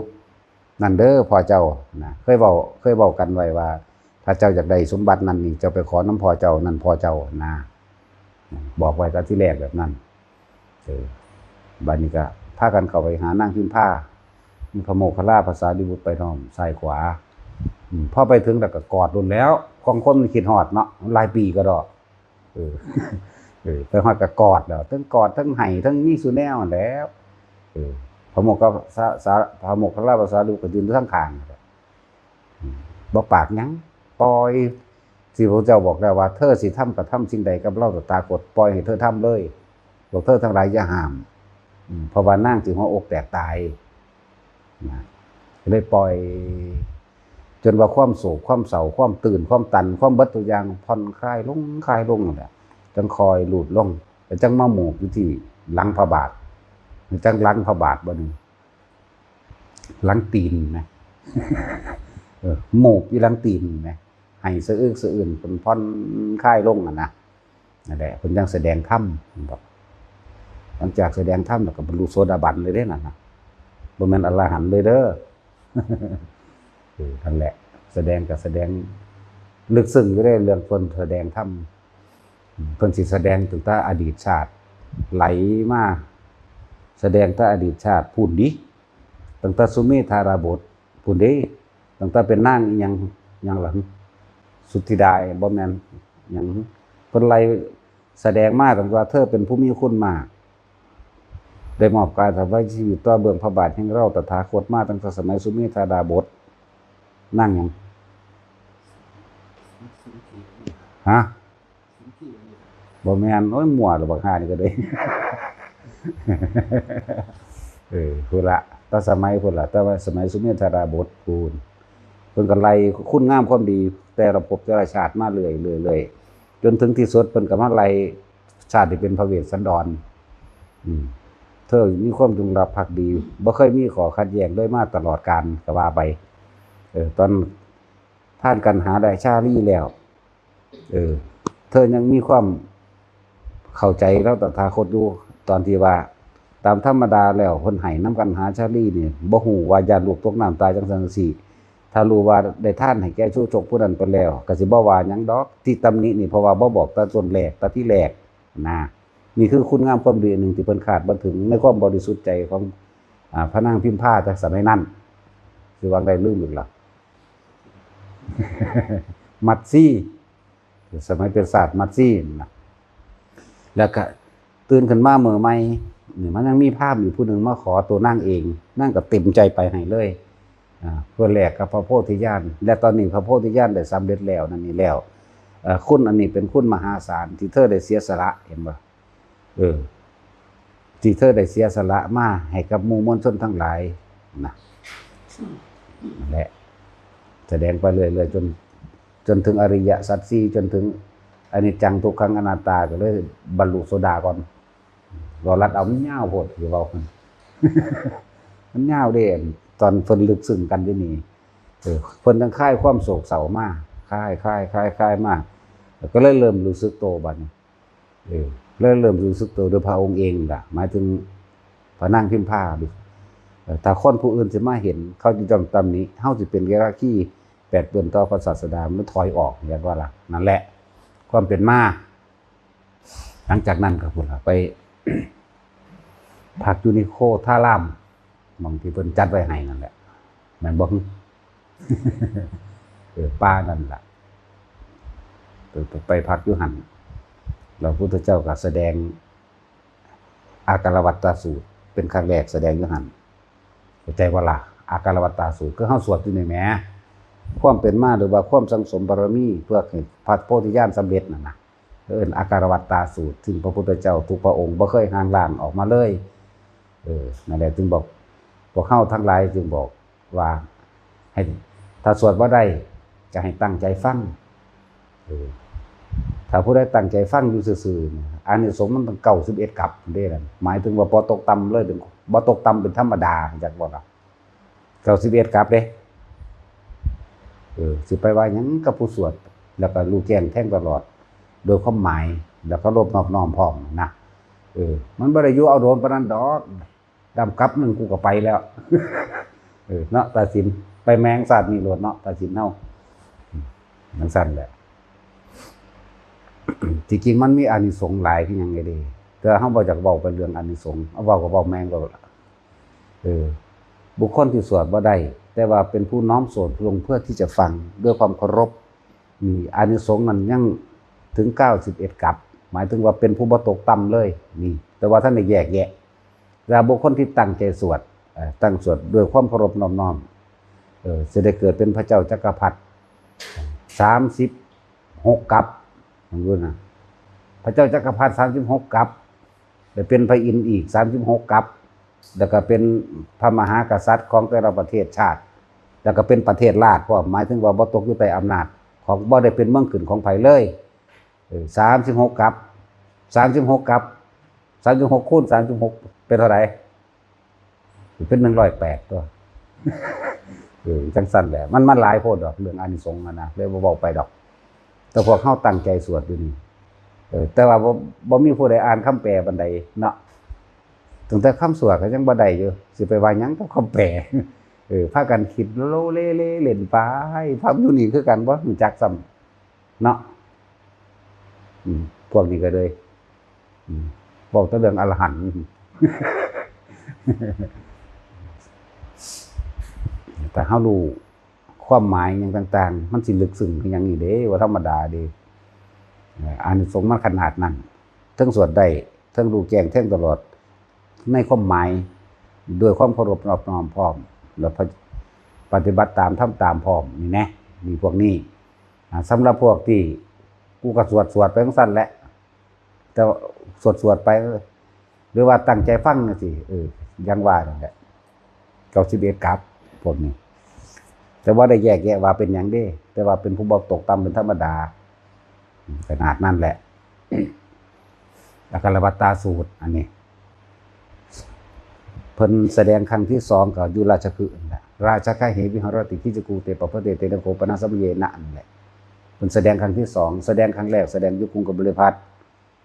นั่นเด้อพ่อเจ้านะ เคยเว้า เคยเว้ากันไว้ว่า ถ้าเจ้าอยากได้สมบัตินั่นนี่ เจ้าไปขอนำพ่อเจ้า นั่นพ่อเจ้านะ บอกไว้แต่ที่แรกแบบนั้น เออ บัดนี้ก็พากันเข้าไปหานางพิมพา มีพระโมคคัลลา พระสารีบุตรไปพร้อม ซ้ายขวา อืม พอไปถึงแล้วก็กอดโลดแล้ว ของคนมันคิดฮอดเนาะ หลายปีก็ดอก เออ เออ ไปฮอดก็กอดแล้ว ทั้งกอด ทั้งไห้ ทั้งมีสู่แนวนั่นแหล้ว เออ พระโมคคัลลา สา สา พระโมคคัลลา พระสารีบุตรก็ยืนอยู่ทางข้าง อืม บ่ปากหยัง ปล่อย ที่พระเจ้าบอกแล้วว่า เธอสิทำกระทำสิ่งใดกับเราตถาคต ปล่อยให้เธอทำเลย พวกเธอทั้งหลายอย่าห้าม อืม เพราะว่านางสิหัวอกแตกตาย นะ เลยปล่อย จนว่าความโศก ความเศร้า ความตื่น ความตัน ความเบิดทุกอย่าง ผ่อนคลายลง คลายลงนั่นแหละ จั่งค่อยหลุดลง แล้วจั่งมาหมอบอยู่ที่หลังพระบาท จั่งหลังพระบาทบัดนี้ หลังตีนนะ เออ หมอบอยู่หลังตีนนะ ให้สะอึกสะอื้น เพิ่นผ่อนคลายลงอะนะ นั่นแหละ เพิ่นจั่งแสดงธรรม เพิ่นบอก หลังจากแสดงธรรมแล้วก็บรรลุโสดาบันเลยเด้นั่นนะ บ่แม่นอรหันต์เลยเด้อ เออ นั่นแหละ แสดงก็แสดงลึกซึ้งอยู่เด้ เรื่องเพิ่นแสดงธรรม อืม เพิ่นสิแสดงตั้งแต่อดีตชาติ ไหลมา แสดงแต่อดีตชาติพู้นดิ ตั้งแต่สุเมธาดาบสพู้นเด้ ตั้งแต่เป็นนางอิหยัง หยังล่ะ สุทธิดา บ่แม่นหยัง เพิ่นไล่แสดงมาตั้งแต่ว่าเธอเป็นผู้มีคุณมาก ได้มอบกายถวายชีวิตต่อเบื้องพระบาทแห่งเราตถาคตมาตั้งแต่สมัยสุเมธาดาบส นางหยัง ฮะ บ่แม่น โอ้ย มั่วแล้วบักห่านี่ก็ได้ เออ พุ้นละ แต่สมัยพุ้นละ แต่ว่าสมัยสุเมธาดาบสพู้น เพิ่นก็ไล่คุณงามความดีแต่ละภพแต่ละชาติมาเรื่อยๆ เรื่อยๆ จนถึงที่สุดเพิ่นก็มาไล่ชาติที่เป็นพระเวสสันดร อืม เธอมีความจงรักภักดี บ่เคยมีข้อขัดแย้งเลยมาตลอดกาลก็ว่าไป เออ ตอน ทานกัณหาได้ชาลีแล้ว เออ เธอยังมีความเข้าใจแล้วตถาคตอยู่ ตอนที่ว่า ตามธรรมดาแล้วเพิ่นให้นำกัณหาชาลีนี่ บ่ฮู้ว่าย้านลูกตกน้ำตายจั่งซั่นจั่งซี้ ถ้ารู้ว่าได้ทานให้แก่ชูชกผู้นั้นไปแล้ว ก็สิบ่ว่าหยังดอก ที่ตำหนินี่เพราะว่าบ่บอกแต่ต้นแรก แต่ที่แรกนะ นี่คือคุณงามความดีอันหนึ่งที่เพิ่นคาดบ่ถึงในความบริสุทธิ์ใจของ อ่า พระนางพิมพาแต่สมัยนั้น คือว่าได้ลืมอีกละ มัดซี สมัยเป็นศาสตร์มัดซีนะ แล้วก็ตื่นขึ้นมาเมื่อใหม่นี่มันยังมีพราหมณ์อยู่ผู้หนึ่งมาขอตัวนางเอง นางก็เต็มใจไปให้เลย อ่า เพื่อแลกกับพระโพธิญาณ และตอนนี้พระโพธิญาณได้สำเร็จแล้วนั่นนี่แล้ว เอ่อ คุณอันนี้เป็นคุณมหาศาลที่เธอได้เสียสละ เห็นบ่ เออ ที่เธอได้เสียสละมาให้กับหมู่มวลชนทั้งหลายนะ นั่นแหละ แสดงไปเรื่อยๆ จน จนถึงอริยสัจสี่ จนถึงอนิจจังทุกขังอนัตตา ก็เลยบรรลุโสดาก่อน รอรัดเอามันยาวโพด คือเว้า มันยาวเด้ ตอนเพิ่นลึกซึ้งกันอยู่นี่ เออ เพิ่นจั่งคลายความโศกเศร้ามา คลาย คลาย คลาย คลายมา แล้วก็เลยเริ่มรู้สึกโตบัดนี้ เออ เลยเริ่มรู้สึกโตโดยพระองค์เองล่ะ หมายถึงพระนางพิมพา เออ ถ้าคนผู้อื่นสิมาเห็น เขาจะต้องตำหนิ เฮาสิเป็นเวราคีแปดเปื้อนต่อพระศาสดา มันถอยออก เห็นบ่ล่ะ นั่นแหละ ความเป็นมา หลังจากนั้นก็พุ้นล่ะ ไป พักอยู่นิโคธาราม หม่องที่เพิ่นจัดไว้ให้นั่นแหละ แม่นบ่ เออ ป่านั่นล่ะ ไป ไป ไปพักอยู่หั่น แล้วพระพุทธเจ้าก็แสดง อาการวัตตสูตร เป็นครั้งแรกแสดงอยู่หั่น เข้าใจบ่ล่ะ อาการวัตตสูตร คือเฮาสวดอยู่นี่แหม ความเป็นมาหรือว่าความสั่งสมบารมี เพื่อให้พระโพธิญาณสำเร็จนั่นนะ เอิ้นอาการวัตตสูตร ซึ่งพระพุทธเจ้าทุกพระองค์บ่เคยห่างล้างออกมาเลย เออ นั่นแหละ จึงบอก พวกเฮาทั้งหลายจึงบอกว่า ให้ ถ้าสวดบ่ได้ จะให้ตั้งใจฟัง เออ ถ้าผู้ใดตั้งใจฟังอยู่ซื่อๆ เนี่ย อานิสงส์มันตั้งเก้าสิบเอ็ดกับเด้นั่น หมายถึงว่าบ่ตกต่ำเลย เป็น บ่ตกต่ำเป็นธรรมดา จักบ่ล่ะ เก้าสิบเอ็ดกับเด้ เออ สิไปว่าหยังกับผู้สวด แล้วก็รู้แจ้งแทงตลอด โดยความหมาย แล้วเคารพนอบน้อมพร้อมนะ เออ มันบ่ได้อยู่เอาโดนปานนั้นดอก ดำกับหนึ่งกูก็ไปแล้ว เออ เนาะ ตาสิน ไปแมงสัตว์นี่โลดเนาะ ตาสินเฮา อืม จั่งซั่นแหละ ที่จริงมันมีอานิสงส์หลายคือหยังไงเด้ แต่เฮาบ่อยากเว้าไปเรื่องอานิสงส์ เอาเว้าก็เว้าแมงก็ล่ะ เออ บุคคลที่สวดบ่ได้ แต่ว่าเป็นผู้น้อมสวดลงเพื่อที่จะฟังด้วยความเคารพ นี่ อานิสงส์นั้นยังถึงเก้าสิบเอ็ดกับ หมายถึงว่าเป็นผู้บ่ตกต่ำเลย นี่ แต่ว่าท่านได้แยกแยะ แต่บุคคลที่ตั้งใจสวด เอ่อ ตั้งสวดด้วยความเคารพนอบน้อม เออ สิได้เกิดเป็นพระเจ้าจักรพรรดิ สามสิบหกกับ ลองดูนะ พระเจ้าจักรพรรดิ สามสิบหกกับ ได้เป็นพระอินทร์อีก สามสิบหกกับ แล้วก็เป็นพระมหากษัตริย์ของแต่ละประเทศชาติ แล้วก็เป็นประเทศราชพร้อม หมายถึงว่าบ่ตกอยู่ใต้อำนาจของ บ่ได้เป็นเมืองขึ้นของไผเลย เออ สามสิบหกกับ สามสิบหกกับ สามสิบหกคูณสามสิบหก เป็นเท่าไหร่ เป็นหนึ่งร้อยแปดตัว เออ จั่งซั่นแหละ มัน มันหลายโพดดอก เรื่องอานิสงส์อะนะ เลยบ่เว้าไปดอก แต่พวกเฮาตั้งใจสวดอยู่นี่ เออ แต่ว่าบ่ บ่มีผู้ใดอ่านคำแปลปานใดเนาะ ตั้งแต่คำสวดก็ยังบ่ได้อยู่ สิไปว่าหยังกับคำแปล เออ พากันคิดโลเลเลเล่นไป พระอยู่นี่คือกัน บ่รู้จักซ้ำ เนาะ อืม พวกนี้ก็เลย อืม บอกแต่เรื่องอรหันต์ แต่เฮารู้ความหมายหยังต่างๆ มันสิลึกซึ้งคือหยังนี่เด้ บ่ธรรมดาเด้ เอ่อ อานิสงส์มันขนาดนั้น เทิงสวดได้ เทิงรู้แจ้งแทงตลอด ในความหมาย ด้วยความเคารพนอบน้อมพร้อม แล้วปฏิบัติตาม ทำตามพร้อม นี่แหนะ มีพวกนี้ อ่า สำหรับพวกที่ กูก็สวดสวดไปจั่งซั้นแหละ แต่ว่าสวดสวดไป หรือว่าตั้งใจฟังจั่งซี้ เออ อย่างว่านั่นแหละ เก้าสิบเอ็ดกับ พวกนี้ แต่ว่าได้แยกแยะว่าเป็นหยังเด้ แต่ว่าเป็นผู้บ่ตกต่ำเป็นธรรมดา ขนาดนั้นแหละ อาการวัตตาสูตร อันนี้ เพิ่นแสดงครั้งที่สองก็อยู่ราชคฤห์นั่นแหละ ราชคเหวิหรติคิจกูเต ปะพะเตเตนะโข ปะนะสัมมะเยนะ นั่นแหละ เพิ่นแสดงครั้งที่สอง แสดงครั้งแรกแสดงอยู่กรุงกบิลพัสดุ์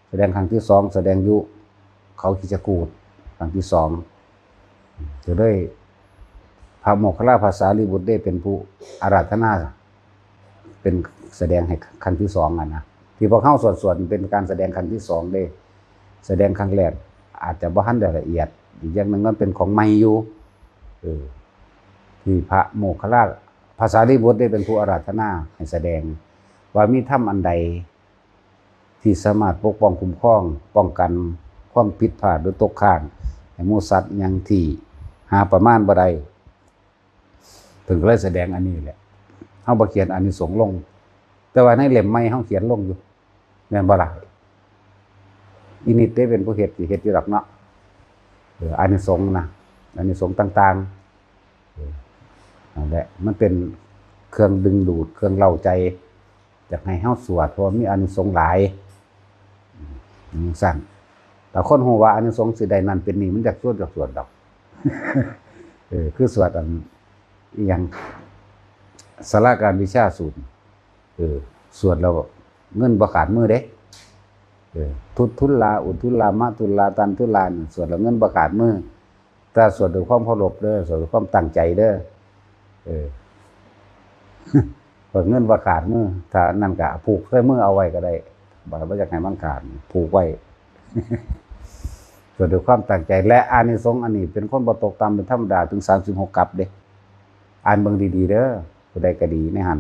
แสดงครั้งที่สองแสดงอยู่เขาคิจกูฏ ครั้งที่สอง ก็เลย พระโมคคัลลาภาษาลีบุตรได้เป็นผู้อาราธนา เป็นแสดงให้ครั้งที่สองอะนะ ที่พวกเฮาสวดสวดเป็นการแสดงครั้งที่สองเด้ แสดงครั้งแรก อาจจะบ่ทันได้ละเอียด อีกอย่างหนึ่งมันเป็นของใหม่อยู่ เออ ที่พระโมคคัลลา พระสารีบุตรได้เป็นผู้อาราธนาให้แสดง ว่ามีธรรมอันใด ที่สามารถปกป้องคุ้มครอง ป้องกันความผิดพลาดหรือตกค้าง ให้หมู่สัตว์อย่างที่หาประมาณบ่ได้ เพิ่นก็เลยแสดงอันนี้แหละ เฮาบ่เขียนอานิสงส์ลง แต่ว่าในเล่มใหม่เฮาเขียนลงอยู่ แม่นบ่ล่ะ อีนิดเด้เป็นผู้เฮ็ด สิเฮ็ดอยู่ดอกเนาะ เออ อานิสงส์นะ อานิสงส์ต่างๆ เออ นั่นแหละ มันเป็นเครื่องดึงดูด เครื่องเร้าใจ อยากให้เฮาสวด เพราะว่ามีอานิสงส์หลาย อืม จั่งซั้น แต่คนฮู้ว่าอานิสงส์สิได้นั่นเป็นนี่ มันอยากสวด อยากสวดดอก เออ คือสวดอัน อิหยัง สาราการวิชาสูตร เออ สวดแล้วเงินบ่ขาดมือเด้ เออ ทุตทุลลา อุทุลลา มะทุลลา ตันทุลลานี่ สวดแล้วเงินบ่ขาดมือ แต่สวดด้วยความเคารพเด้อ สวดด้วยความตั้งใจเด้อ เออ เพิ่นเงินบ่ขาดมือ ถ้านั่นก็ผูกใส่มือเอาไว้ก็ได้ บ่ บ่อยากให้มันขาด ผูกไว้ สวดด้วยความตั้งใจ และอานิสงส์อันนี้เป็นคนบ่ตกต่ำเป็นธรรมดา ถึงสามสิบหกกัปเด้ อ่านเบิ่งดีๆเด้อ ผู้ใดก็ดีในหั่น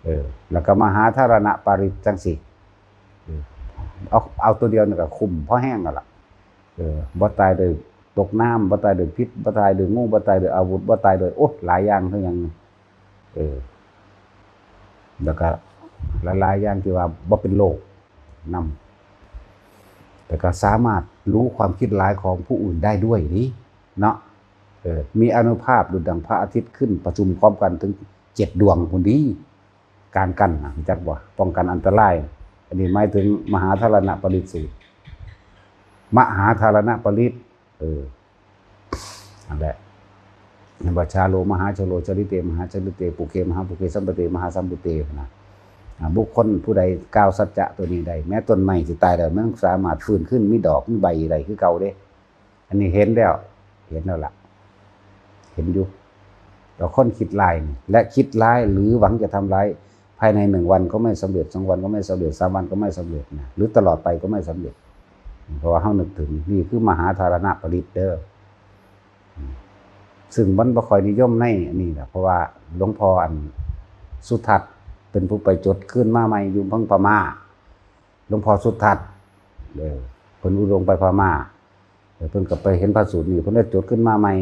เออ แล้วก็มหาธารณปริตรจั่งซี้ เออ เอา เอาตัวเดียวนี่ก็คุ้มพอแฮงแล้วล่ะ เออ บ่ตายโดยตกน้ำ บ่ตายโดยพิษ บ่ตายโดยงู บ่ตายโดยอาวุธ บ่ตายโดย โอ้ หลายอย่างคือหยัง เออ แล้วก็หลายๆอย่างที่ว่าบ่เป็นโรคนำ แล้วก็สามารถรู้ความคิดร้ายของผู้อื่นได้ด้วยนี่เนาะ เออ มีอานุภาพดุจดังพระอาทิตย์ขึ้นประชุมพร้อมกันถึงเจ็ดดวงพุ้นเด้ การกั้นน่ะ รู้จักบ่ ป้องกันอันตราย อันนี้หมายถึงมหาธารณปริตรสูตร มหาธารณปริตร เออ นั่นแหละ เห็นบ่ ชาโล มหาชาโล ชริเต มหาชริเต ปุคเค มหาปุคเค สัมปเต มหาสัมปเต นะ อ่า บุคคลผู้ใดกล่าวสัจจะตัวนี้ได้ แม้ต้นไม้สิตายแล้ว มันสามารถฟื้นขึ้น มีดอก มีใบได้คือเก่าเด้ อันนี้เห็นแล้ว เห็นแล้วล่ะ เห็นอยู่ แต่คนคิดร้ายนี่ และคิดร้ายหรือหวังจะทำร้าย ภายในหนึ่งวันก็ไม่สำเร็จ สองวันก็ไม่สำเร็จ สามวันก็ไม่สำเร็จนะ หรือตลอดไปก็ไม่สำเร็จ เพราะว่าเฮานึกถึง นี่คือมหาธารณปริตรเด้อ ซึ่งมันบ่ค่อยนิยมในอันนี้ล่ะ เพราะว่าหลวงพ่ออันสุทัศน์เป็นผู้ไปจดคืนมาใหม่อยู่เมืองพม่า หลวงพ่อสุทัศน์ เออ เพิ่นอุดงไปพม่า เออ เพิ่นก็ไปเห็นพระสูตรนี้ เพิ่นเลยจดขึ้นมาใหม่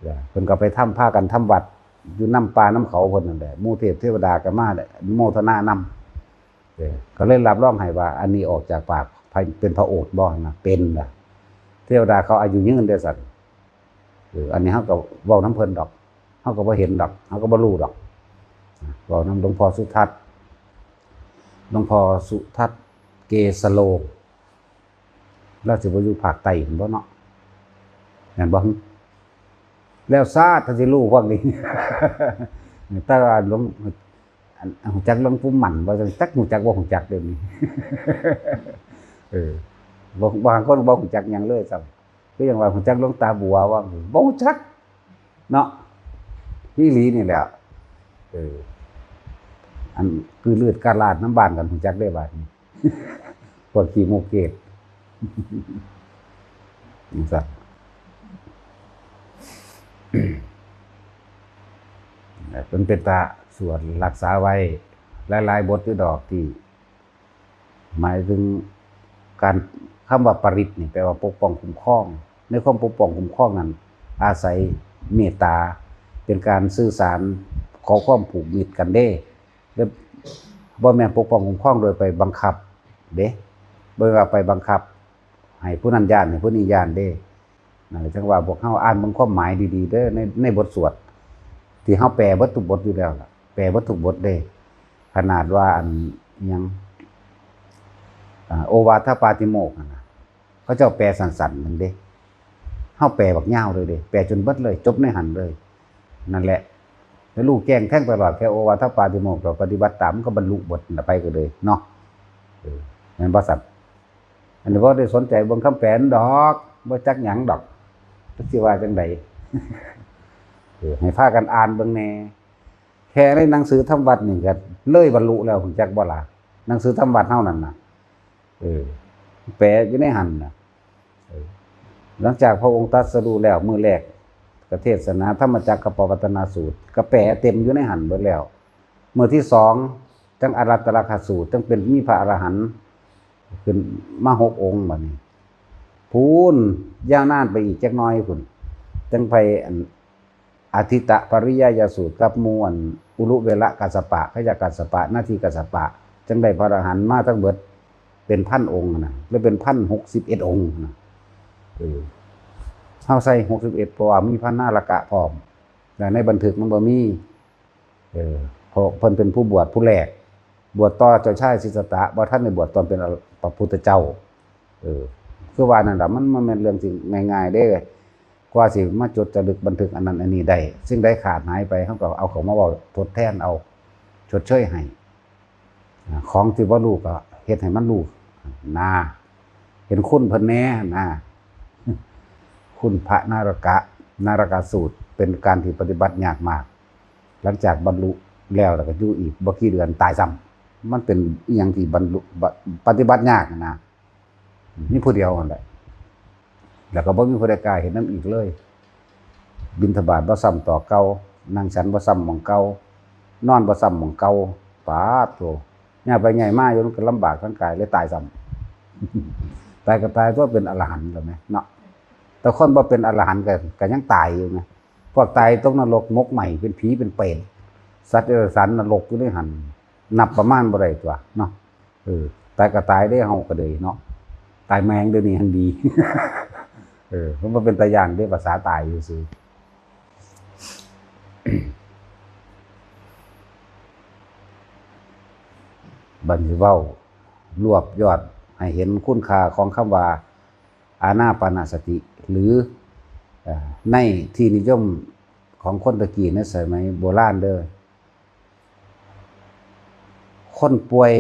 เออ เพิ่นก็ไปทำ พากันทำวัดอยู่นำป่านำเขาเพิ่นนั่นแหละ หมู่เทพเทวดาก็มาอนุโมทนานำ เออ ก็เลยรับรองให้ว่าอันนี้ออกจากปากพระ เป็นพระโอษฐ์บ่นะ เป็นล่ะ เทวดาเขาอายุยืนเด้อซั่น เออ อันนี้เฮาก็เว้านำเพิ่นดอก เฮาก็บ่เห็นดอก เฮาก็บ่รู้ดอก เว้านำหลวงพ่อสุทัศน์ หลวงพ่อสุทัศน์ เกสโล ลาวสิบ่อยู่ภาคใต้พุ้นบ่เนาะ แม่นบ่ แล้วซาด ถ้าสิรู้พวกนี้ แต่ว่าหลวง อัน รู้จักหลวงปู่หมั่นบ่ จักรู้จักบ่รู้จักเดี๋ยวนี้ เออ บ่ บางคนบ่รู้จักหยังเลยซ้ำ คือหยังว่ารู้จักหลวงตาบัวบ่ บ่รู้จัก เนาะ อีหลีนี่แหละ เออ อันคือเลือดกาลาดน้ำบ้านกันรู้จักได้บาดนี้ พวกขี้โมเกต จั่งซั้น มันเป็นตาสวดรักษาไว้ หลายๆบทอยู่ดอกที่ หมายถึงการ คำว่าปริตรนี่แปลว่าปกป้องคุ้มครอง ในความปกป้องคุ้มครองนั้น อาศัยเมตตา เป็นการสื่อสาร ขอความผูกมิตรกันเด้ และบ่แม่นปกป้องคุ้มครองโดยไปบังคับเด้ บ่แม่นว่าไปบังคับ ให้ผู้นั้นย้าน ให้ผู้นี้ย้านเด้ นั่นแหละ จั่งว่าพวกเฮาอ่านเบิ่งความหมายดีๆเด้อ ใน ในบทสวด ที่เฮาแปลเบิดทุกบทอยู่แล้วล่ะ แปลเบิดทุกบทเด้ ขนาดว่าอันอิหยัง อ่า โอวาทปาติโมกข์นั่นน่ะ เขาเจ้าแปลสั้นๆหนึ่งเด้ เฮาแปลบักยาวเลยเด้ แปลจนเบิดเลย จบในหั่นเลย นั่นแหละ แล้วรู้แจ้งแทงตลอด แค่โอวาทปาติโมกข์ เราปฏิบัติตาม มันก็บรรลุเบิดน่ะ ไปก็เลยเนาะ เออ แม่นบ่ซั่น อันนี้บ่ได้สนใจเบิ่งคำแปลดอก บ่จักหยังดอก จักสิว่าจั่งใด เออ ให้พากันอ่านเบิ่งแหน่ แค่ในหนังสือธรรมวัตรนี่ก็เลยบรรลุแล้ว รู้จักบ่ล่ะ หนังสือธรรมวัตรเฮานั่นน่ะ เออ แปลอยู่ในหั่นน่ะ เออ หลังจากพระองค์ตรัสรู้แล้วมื้อแรก ก็เทศนาธรรมจักรกัปปวัตตนสูตร ก็แปลเต็มอยู่ในหั่นเบิดแล้ว มื้อที่สอง จั่งอรัตตลักษณสูตร จั่งเป็นมีพระอรหันต์ขึ้นมาหกองค์บัดนี้ พู้นยาวนานไปอีกจักหน่อยพู้น จั่งไปอัน อทิตตปริยายสูตรกับหมู่อันอุรุเวละกัสสปะ ขยะกัสสปะ นาทีกัสสปะ จั่งได้พระอรหันต์มาทั้งเบิดเป็นพันองค์นะ หรือเป็นพันหกสิบเอ็ดองค์นะ เออ เฮาใส่หกสิบเอ็ด เพราะว่ามีพระนารกะพร้อม แต่ในบันทึกมันบ่มี เออ เพราะเพิ่นเป็นผู้บวชผู้แรก บวชต่อเจ้าชายสิทธัตถะ บ่ทันได้บวชตอนเป็นพระพุทธเจ้า เออ คือว่านั่นล่ะ มัน มันแม่นเรื่องที่ง่ายๆเด้ กว่าสิมาจดจารึกบันทึกอันนั้นอันนี้ได้ สิ่งใดขาดหายไป เฮาก็เอาเข้ามาเว้าทดแทนเอา ชดเชยให้ อ่า ของที่บ่รู้ก็เฮ็ดให้มันรู้ นา เห็นคุณเพิ่นแหน่ นา คุณพระนารกะ นารกสูตร เป็นการที่ปฏิบัติยากมาก หลังจากบรรลุแล้ว แล้วก็อยู่อีกบ่กี่เดือนตายซ้ำ มันเป็นอิหยังที่บรรลุ ปะ- ปฏิบัติยากนะ มีผู้เดียวนั่นแหละ แล้วก็บ่มีผู้ใดกล้าเฮ็ดนำอีกเลย บิณฑบาตบ่ซ้ำต่อเก่า นั่งฉันบ่ซ้ำหม่องเก่า นอนบ่ซ้ำหม่องเก่า ปาดโธ่ ย่างไปย่างมาอยู่มันก็ลำบากทางกาย เลยตายซ้ำ ตายก็ตายตัวเป็นอรหันต์แล้วแหมเนาะ แต่คนบ่เป็นอรหันต์ก็ ก็ยังตายอยู่ไง พวกตายตกนรกหมกไหม้เป็นผีเป็นเปรต สัตว์เดรัจฉานนรกอยู่ในหั่น นับประมาณบ่ได้ตัวเนาะ เออ ตายก็ตายเด้ เฮาก็เลยเนาะ ตายแม่งเดี๋ยวนี้หั่นดี เออ มันบ่เป็นตาย่านเด้ ภาษาตายซื่อๆ บัดนี้เว้ารวบยอดให้เห็นคุณค่าของคำว่าอานาปานสติ หรือ เอ่อ ในที่นิยมของคนตะกี้ในสมัยโบราณเด้อ คนป่วย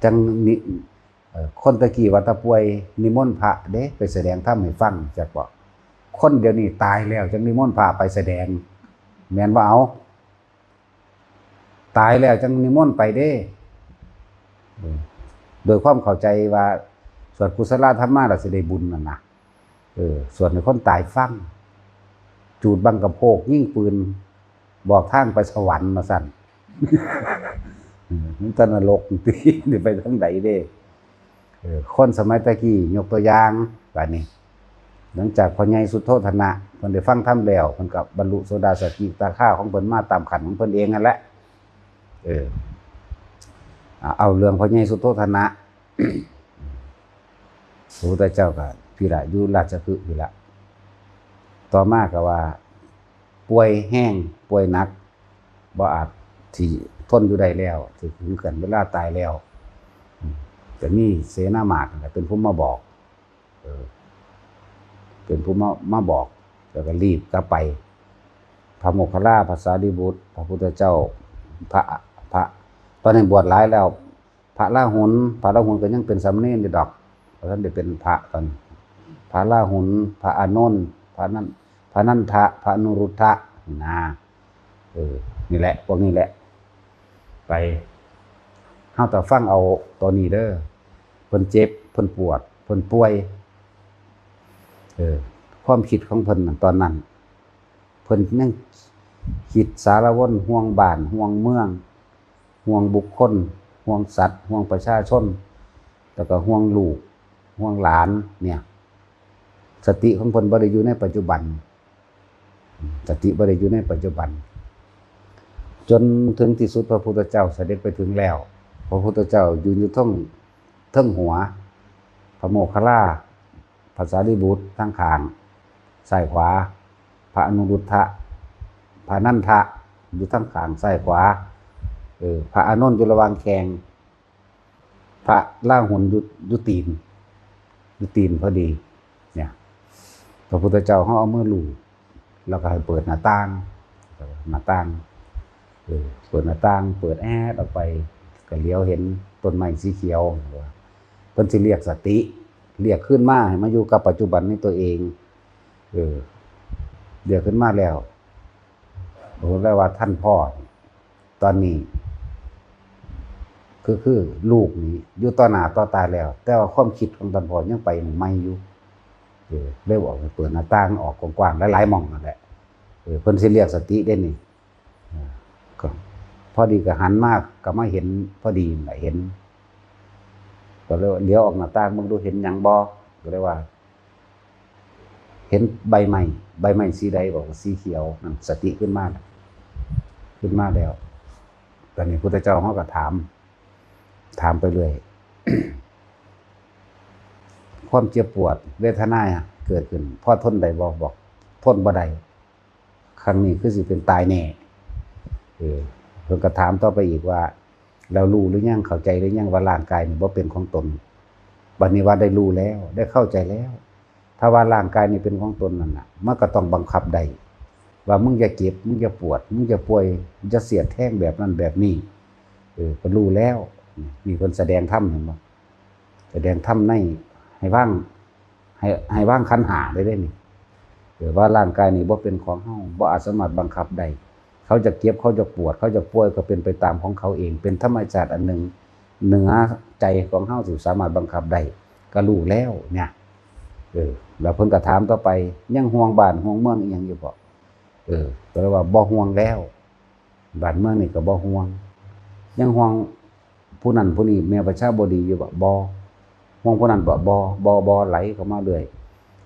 จั่งนิ- เอ่อ คนตะกี้ว่าถ้าป่วยนิมนต์พระเด้ ไปแสดงธรรมให้ฟัง จักบ่ คนเดี๋ยวนี้ตายแล้วจั่งนิมนต์พระไปแสดง แม่นบ่เอา ตายแล้วจั่งนิมนต์ไปเด้ เออ โดยความเข้าใจว่าสวดกุศลธรรมมาแล้วสิได้บุญนั่นนะ เออ สวดให้คนตายฟัง จูดบังกะโพก ยิงปืน บอกทางไปสวรรค์มาซั่น เออ มันจะนรกติ สิไปทางใดเด้ เออ คนสมัยตะกี้ ยกตัวอย่าง บัดนี้ หลังจากพ่อใหญ่สุโธทนะ เพิ่นได้ฟังธรรมแล้ว เพิ่นก็บรรลุโสดาสกิทาคาของเพิ่นมาตามขั้นของเพิ่นเองนั่นแหละ เออ อ่ะ เอาเรื่องพ่อใหญ่สุโธทนะ พระพุทธเจ้าก็พี้ละ อยู่ราชคฤห์พี้ละ ต่อมาก็ว่า ป่วยแฮง ป่วยหนัก บ่อาจสิทนอยู่ได้แล้ว สิถึงขั้นเวลาตายแล้ว อืม ก็มีเสนามากนั่นแหละเป็นผู้มาบอก เออ เป็นผู้มา มาบอก แล้วก็รีบกลับไป พระโมคคัลลา พระสารีบุตร พระพุทธเจ้า พระ พระ ตอนนี้บวชหลายแล้ว พระราหุล พระราหุลก็ยังเป็นสามเณรอยู่ดอก บ่ทันได้เป็นพระตอนนี้ พระราหุล พระอานนท์ พระนัน- พระนันทะ พระอนุรุทธะ นะ เออ นี่แหละ พวกนี้แหละ ไป เฮาแต่ฟังเอาตอนนี้เด้อ เพิ่นเจ็บ เพิ่นปวด เพิ่นป่วย เออ ความคิดของเพิ่นน่ะตอนนั้น เพิ่นยังคิดสารวน ห่วงบ้าน ห่วงเมือง ห่วงบุคคล ห่วงสัตว์ ห่วงประชาชน แล้วก็ห่วงลูก ห่วงหลาน เนี่ย สติของเพิ่นบ่ได้อยู่ในปัจจุบัน สติบ่ได้อยู่ในปัจจุบัน จนถึงที่สุดพระพุทธเจ้าเสด็จไปถึงแล้ว พระพุทธเจ้ายืนอยู่เทิง เทิงหัว พระโมคคัลลา พระสารีบุตรทางข้างซ้ายขวา พระอนุรุทธะ พระนันทะ อยู่ทางข้างซ้ายขวา เออ พระอานนท์อยู่ระหว่างแข้ง พระราหุลอยู่ อยู่ตีน อยู่ตีนพอดี เนี่ย พระพุทธเจ้าเฮาเอามือลูบ แล้วก็ให้เปิดหน้าต่าง หน้าต่าง เออ เปิดหน้าต่าง เปิดแอดออกไป ก็เหลียวเห็นต้นไม้สีเขียว เพิ่นสิเรียกสติ เรียกคืนมาให้มาอยู่กับปัจจุบันในตัวเอง เออ เรียกขึ้นมาแล้ว โอ้ แปลว่าท่านพ่อ ตอนนี้ คือคือลูกนี่อยู่ต่อหน้าต่อตาแล้ว แต่ว่าความคิดของท่านพ่อยังไปหม่องใหม่อยู่ เออ เลยบอกให้เปิดหน้าต่างออกกว้างๆ หลายๆ หม่องนั่นแหละ เออ เพิ่นสิเรียกสติได้นี่ เออ ก็พอดีก็หันมา ก็มาเห็นพอดีนั่นแหละ เห็น ก็เลยว่า "เหลียวออกหน้าต่างเบิ่งดู เห็นหยังบ่?" ก็เลยว่า "เห็นใบไม้" "ใบไม้สีใด?" บอกว่า "สีเขียว" นั่นสติขึ้นมาแล้ว ขึ้นมาแล้ว ตอนนี้พุทธเจ้าเขาก็ถาม ถามไปเรื่อย ความเจ็บปวดเวทนาเกิดขึ้น พอทนได้บ่ บอกทนบ่ได้ ครั้งนี้คือสิเป็นตายแน่ เออ เพิ่นก็ถามต่อไปอีกว่า แล้วรู้หรือยัง เข้าใจหรือยังว่าร่างกายนี่บ่เป็นของตน บัดนี้ว่าได้รู้แล้ว ได้เข้าใจแล้ว ถ้าว่าร่างกายนี่เป็นของตนนั่นน่ะ มันก็ต้องบังคับได้ ว่ามึงอย่าเจ็บ มึงอย่าปวด มึงอย่าป่วย อย่าเสียดแทงแบบนั้นแบบนี้ เออ ก็รู้แล้ว นี่เพิ่นแสดงธรรม เห็นบ่ แสดงธรรมใน ให้วาง ให้ ให้วางขันธ์ห้าได้เด้นี่ เออ ว่าร่างกายนี่บ่เป็นของเฮา บ่อาจสามารถบังคับได้ เขาจะเจ็บ เขาจะปวด เขาจะป่วย ก็เป็นไปตามของเขาเอง เป็นธรรมชาติอันหนึ่ง เหนือใจของเฮาที่สามารถบังคับได้ ก็รู้แล้วเนี่ย เออ แล้วเพิ่นก็ถามต่อไป ยังห่วงบ้านห่วงเมืองอีหยังอยู่บ่ เออ ก็เลยว่าบ่ห่วงแล้ว บ้านเมืองนี่ก็บ่ห่วง ยังห่วงผู้นั้นผู้นี้ แม่ประชาบดีอยู่บ่ บ่ ห่วงผู้นั้นบ่ บ่ บ่ บ่ ไหลเข้ามาเรื่อย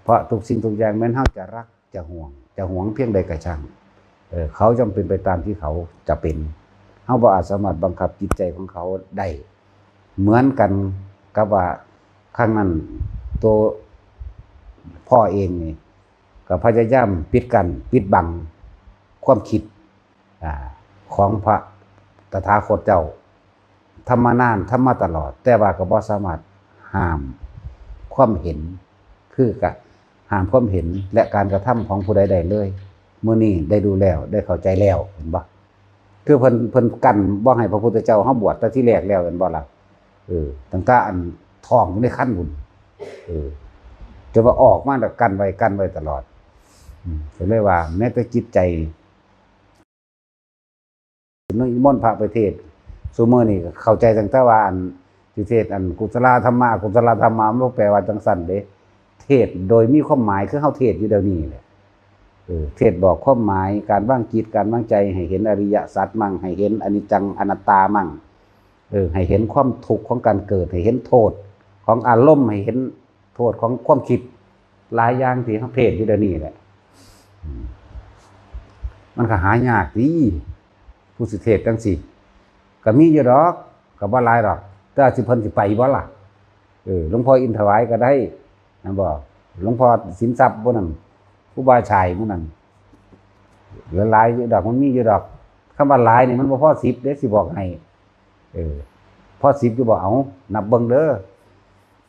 เพราะทุกสิ่งทุกอย่างแม้นเฮาจะรักจะห่วง จะหวงเพียงใดก็ช่าง เออ เขาย่อมเป็นไปตามที่เขาจะเป็น เฮาบ่อาจสามารถบังคับจิตใจของเขาได้ เหมือนกันกับว่าครั้งนั้น ตัวพ่อเองนี่ ก็พยายามปิดกั้น ปิดบังความคิด อ่า ของพระตถาคตเจ้า ทำมานาน ทำมาตลอด แต่ว่าก็บ่สามารถห้ามความเห็น คือกะห้ามความเห็นและการกระทำของผู้ใดได้เลย มื้อนี้ได้รู้แล้ว ได้เข้าใจแล้ว เห็นบ่ คือเพิ่น เพิ่นกั้นบ่ให้พระพุทธเจ้าเฮาบวชแต่ทีแรกแล้ว เห็นบ่ล่ะ เออ ตั้งแต่อันท้องอยู่ในครรภ์พุ้น เออ จนว่าออกมาแล้วกั้นไว้ กั้นไว้ตลอด อืม ก็เลยว่าแม้แต่จิตใจ นิมนต์พระไปเทศน์ ซุมื้อนี้ก็เข้าใจตั้งแต่ว่าอันสิเทศน์อันกุศลธรรมะ อกุศลธรรมะ มันบ่แปลว่าจั่งซั้นเด้ เทศน์โดยมีความหมาย คือเฮาเทศน์อยู่เดี๋ยวนี้แหละ เออ เทศน์บอกความหมาย การวางจิต การวางใจ ให้เห็นอริยสัจมั่ง ให้เห็นอนิจจังอนัตตามั่ง เออ ให้เห็นความทุกข์ของการเกิด ให้เห็นโทษของอารมณ์ ให้เห็นโทษของความคิด หลายอย่างที่เฮาเทศน์อยู่เดี๋ยวนี้แหละ อืม มันก็หายากติ ผู้สิเทศน์จั่งซี้ ก็มีอยู่ดอก ก็บ่หลายดอก แต่สิเพิ่นสิไปบ่ล่ะ เออ หลวงพ่ออินถวายก็ได้ แม่นบ่ หลวงพ่อสินทรัพย์ผู้นั้น ครูบาฉ่ายผู้นั้น หลายๆอยู่ดอก มันมีอยู่ดอก คำว่าหลายนี่มันบ่พอสิบเด้ สิบอกให้ เออ พอสิบอยู่บ่ เอา นับเบิ่งเด้อ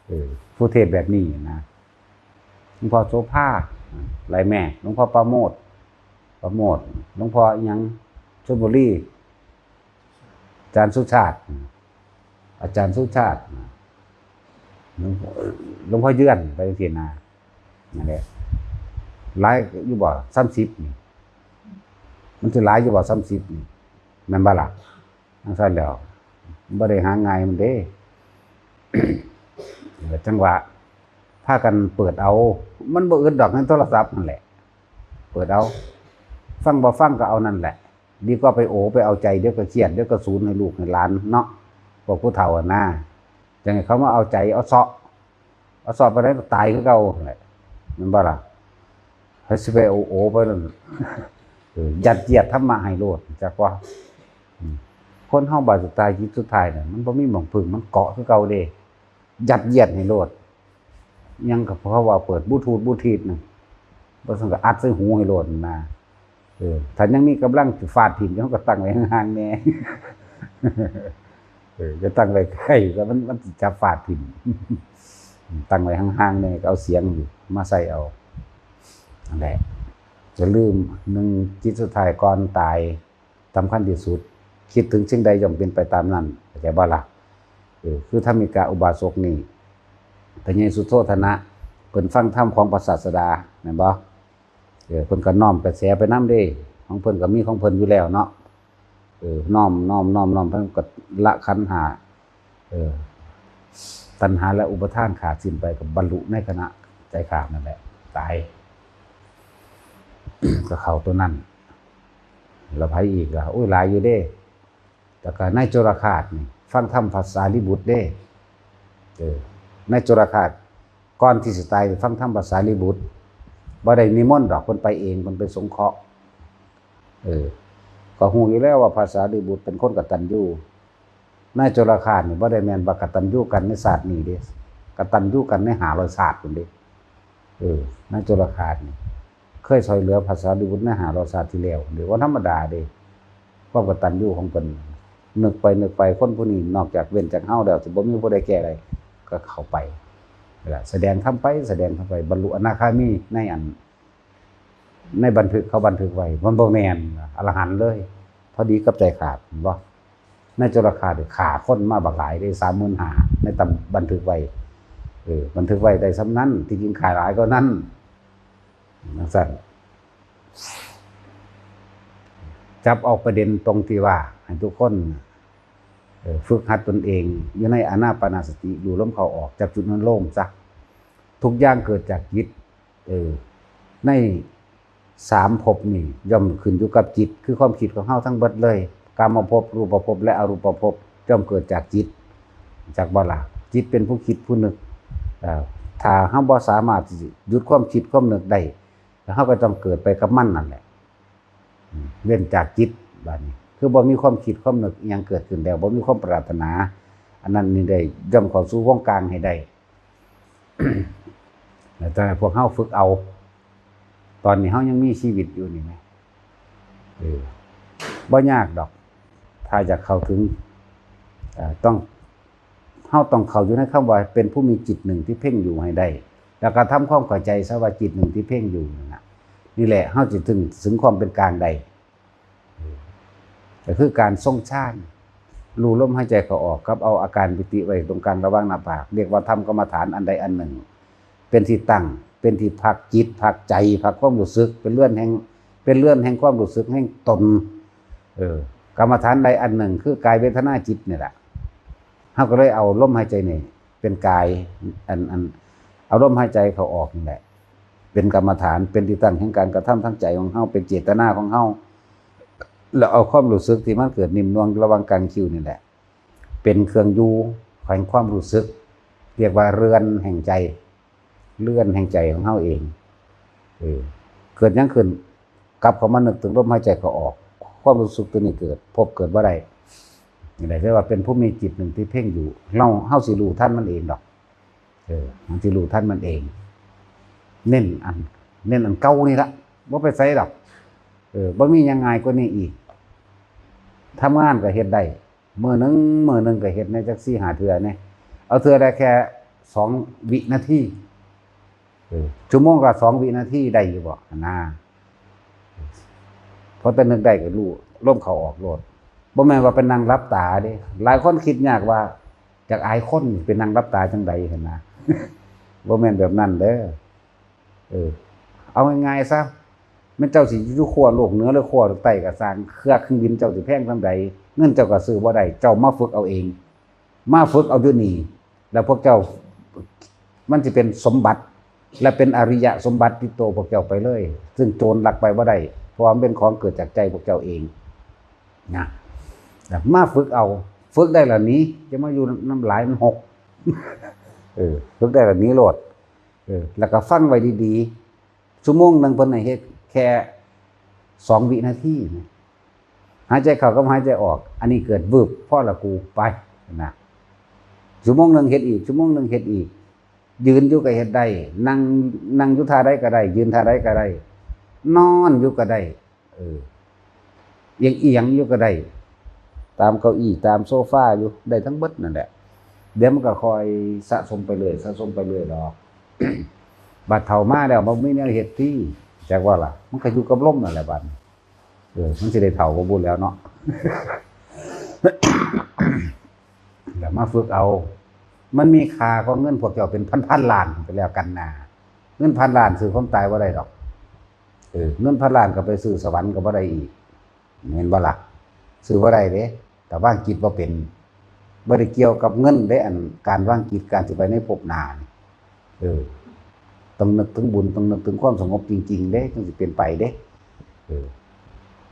เออ ผู้เทศน์แบบนี้นะ หลวงพ่อโสภา หลายแม่ หลวงพ่อประโมท ประโมท หลวงพ่ออิหยัง ชลบุรี อาจารย์สุชาติ อาจารย์สุชาติ หลวง หลวงพ่อเยือน ไปจั่งซี้นะ นั่นแหละ หลายอยู่บ่ สามสิบนี่ มันสิหลายอยู่บ่ สามสิบนี่ แม่นบ่ล่ะ จั่งซั้นแหล้ว บ่ได้หาง่ายมันเด้ จั่งว่า พากันเปิดเอา มันบ่อึดดอกในโทรศัพท์นั่นแหละ เปิดเอา ฟังบ่ฟังก็เอานั่นแหละ ดีกว่าไปโอไปเอาใจ เดี๋ยวก็เครียด เดี๋ยวก็สูญให้ลูกให้หลานเนาะ พวกผู้เฒ่าอะนะ จั่งให้เขามาเอาใจ เอาเซาะ เอาเซาะไปได้ก็ตายคือเก่าแหละ แม่นบ่ล่ะ ให้สิไปโอโอไปนั่น เออ ยัดเยียดธรรมะให้โลด จักว่า อืม คนเฮาบาดสุดท้าย จิตสุดท้ายน่ะ มันบ่มีหม่องพึ่ง มันเกาะคือเก่าเด้ ยัดเยียดให้โลด ยังก็เพราะว่าเปิดบลูทูธ บลูทูธน่ะ บ่ซั้นก็อัดใส่หูให้โลดนะ เออ ถ้ายังมีกำลังสิฟาดถิ่ม เฮาก็ตั้งไว้ห่างๆแหน่ เออ จะตั้งไว้ใกล้ แล้วมัน มันสิจับฟาดถิ่ม ตั้งไว้ห่างๆแหน่ ก็เอาเสียงอยู่ มาใส่เอา นั่นแหละ อย่าลืม หนึ่ง จิตสุดท้ายก่อนตาย สำคัญที่สุด คิดถึงสิ่งใดย่อมเป็นไปตามนั้น เข้าใจบ่ล่ะ เออ คือธรรมิกะอุบาสกนี่ พระเยซูโธทนะ เพิ่นฟังธรรมของพระศาสดา แม่นบ่ เออ เพิ่นก็น้อมกระแสไปนำเด้ ของเพิ่นก็มีของเพิ่นอยู่แล้วเนาะ เออ น้อม น้อม น้อม น้อม เพิ่นก็ละขันธ์ห้า เออ ตัณหาและอุปาทานขาดสิ้นไป ก็บรรลุในขณะใจขาดนั่นแหละ ตาย ก็เข้าตัวนั้น แล้วไผอีกล่ะ โอ้ย หลายอยู่เด้ แล้วก็นายจุลฆาสนี่ ฟังธรรมพระสารีบุตรเด้ เออ นายจุลฆาส ก่อนที่สิตาย ฟังธรรมพระสารีบุตร บ่ได้นิมนต์ดอก เพิ่นไปเอง เพิ่นไปสงเคราะห์ เออ ก็ฮู้อยู่แล้วว่าพระสารีบุตรเป็นคนกตัญญู นายจุลฆาสนี่บ่ได้แม่นว่ากตัญญูกันในชาตินี้เด้ กตัญญูกันในห้าร้อยชาติพุ้นเด้ เออ นายจุลฆาสนี่ เคยช่วยเหลือพระสารีบุตรในห้าร้อยชาติที่แล้ว เดี๋ยวว่าธรรมดาเด้ ความกตัญญูของเพิ่น นึกไปนึกไป คนผู้นี้นอกจากเว้นจากเฮาแล้ว สิบ่มีผู้ใดแก้ได้ ก็เข้าไป นั่นล่ะ แสดงธรรมไป แสดงธรรมไป บรรลุอนาคามีในอัน ในบันทึกเขาบันทึกไว้ มันบ่แม่น อรหันต์เลย พอดีกับใจขาด เห็นบ่ นายจุลฆาสนี่ฆ่าคนมาบักหลายเด้ สามหมื่นห้า ในตำ บันทึกไว้ เออ บันทึกไว้ได้ส่ำนั้น ที่จริงฆ่าหลายกว่านั้น จั่งซั้น จับเอาประเด็นตรงที่ว่า ให้ทุกคน เอ่อ ฝึกหัดตนเอง อยู่ในอานาปานสติ รู้ลมเข้าออก จับจุดอนุโลมซะ ทุกอย่างเกิดจากจิต เออ ในสามภพนี่ย่อมขึ้นอยู่กับจิต คือความคิดของเฮาทั้งเบิดเลย กามภพ รูปภพ และอรูปภพ ย่อมเกิดจากจิต จักบ่ล่ะ จิตเป็นผู้คิดผู้นึก เอ่อ ถ้าเฮาบ่สามารถที่สิหยุดความคิดความนึกได้ แล้วเฮาก็ต้องเกิดไปกับมันนั่นแหละ อืม เว้นจากจิต บาดนี้ คือบ่มีความคิดความนึกอิหยังเกิดขึ้นแล้ว บ่มีความปรารถนา อันนั้นนี่ได้ย่อมเข้าสู่วงกลางให้ได้ แล้วแต่พวกเฮาฝึกเอา ตอนนี้เฮายังมีชีวิตอยู่นี่แหม เออ บ่ยากดอก ถ้าอยากเข้าถึง เอ่อ ต้อง เฮาต้องเข้าอยู่ในคำว่าเป็นผู้มีจิตหนึ่งที่เพ่งอยู่ให้ได้ แล้วก็ทำความเข้าใจซะว่าจิตหนึ่งที่เพ่งอยู่นั่นน่ะ นี่แหละเฮาสิถึง ถึงความเป็นกลางได้ ก็คือการทรงฌาน รู้ลมหายใจเข้าออก กับเอาอาการปิติไว้ตรงกลางระหว่างหน้าผาก เรียกว่าทำกรรมฐานอันใดอันหนึ่ง เป็นที่ตั้ง เป็นที่พักจิต พักใจ พักความรู้สึก เป็นเรือนแห่ง เป็นเรือนแห่งความรู้สึกแห่งตน เออ กรรมฐานใดอันหนึ่ง คือกายเวทนาจิตนี่แหละ เฮาก็เลยเอาลมหายใจนี่เป็นกาย อัน อัน เอาลมหายใจเข้าออกนี่แหละ เป็นกรรมฐาน เป็นที่ตั้งแห่งการกระทำทางใจของเฮา เป็นเจตนาของเฮา แล้วเอาความรู้สึกที่มันเกิดนิ่มนวลระหว่างกลางคิ้วนี่แหละ เป็นเครื่องอยู่แห่งความรู้สึก เรียกว่าเรือนแห่งใจ เรือนแห่งใจของเฮาเอง เออ เกิดหยังขึ้น กลับเข้ามานึกถึงลมหายใจเข้าออก ความรู้สึกตัวนี้เกิด ภพเกิดบ่ได้ นี่แหละเรียกว่าเป็นผู้มีจิตหนึ่งที่เพ่งอยู่ เฮา เฮาสิรู้ทันมันเองดอก เออ มันสิรู้ทันมันเอง เน้นอัน เน้นอันเก่านี่ละ บ่ไปไสดอก เออ บ่มีหยังง่ายกว่านี้อีก ทำงานก็เฮ็ดได้ มื้อหนึ่ง มื้อหนึ่งก็เฮ็ดแหน่จักสี่ห้าเทื่อแหน่ เอาเทื่อละแค่สองวินาที เออ ชั่วโมงละสองวินาทีได้อยู่บ่ หั่นนะ พอแต่นึกได้ก็รู้ ลมเข้าออกโลด บ่แม่นว่าไปนั่งหลับตาเด้ หลายคนคิดยากว่า อยากอายคน ไปนั่งหลับตาจั่งใด หั่นนะ บ่แม่นแบบนั้นเด้อ เออ เอาง่ายๆซะ แม่นเจ้าสิอยู่ขั้วโลกเหนือหรือขั้วโลกใต้ก็ซ่าง เครื่องบินเจ้าสิแพงส่ำใด เงินเจ้าก็ซื้อบ่ได้ เจ้ามาฝึกเอาเอง มาฝึกเอาอยู่นี่ แล้วพวกเจ้า มันสิเป็นสมบัติ และเป็นอริยสมบัติติดตัวพวกเจ้าไปเลย ซึ่งโจรลักไปบ่ได้ เพราะว่ามันเป็นของเกิดจากใจพวกเจ้าเอง นะ แล้วมาฝึกเอา ฝึกได้แล้วหนี จะมาอยู่นำหลายมันหก เออ ฝึกได้แล้วหนีโลด เออ แล้วก็ฟังไว้ดีๆ ชั่วโมงหนึ่งเพิ่นให้เฮ็ดแค่สองวินาทีนะ หายใจเข้ากับหายใจออก อันนี้เกิดวืบ พอละกู ไป นะ ชั่วโมงหนึ่งเฮ็ดอีก ชั่วโมงหนึ่งเฮ็ดอีก ยืนอยู่ก็เฮ็ดได้ นั่ง นั่งอยู่ท่าใดก็ได้ ยืนท่าใดก็ได้ นอนอยู่ก็ได้ เออ เอียงๆอยู่ก็ได้ ตามเก้าอี้ ตามโซฟาอยู่ ได้ทั้งเบิดนั่นแหละ เดี๋ยวมันก็ค่อยสะสมไปเรื่อย สะสมไปเรื่อยดอก บัดเฒ่ามาแล้ว บ่มีแนวเฮ็ดติ จักว่าล่ะ มันก็อยู่กับลมนั่นแหละบัดนี้ เออ มันสิได้เฒ่าก็บ่แล้วเนาะ แล้วมาฝึกเอา มันมีค่ากว่าเงินพวกเจ้าเป็นพันๆล้านไปแล้วกันนา เงินพันล้านซื้อความตายบ่ได้ดอก เออ เงินพันล้านก็ไปซื้อสวรรค์ก็บ่ได้อีก แม่นบ่ล่ะ ซื้อบ่ได้เด้ ถ้าวางจิตบ่เป็น บ่ได้เกี่ยวกับเงินเด้ อันการวางจิต การสิไปในภพหน้านี่ เออ ต้องนึกถึงบุญ ต้องนึกถึงความสงบจริงๆเด้ จึงสิเป็นไปเด้ เออ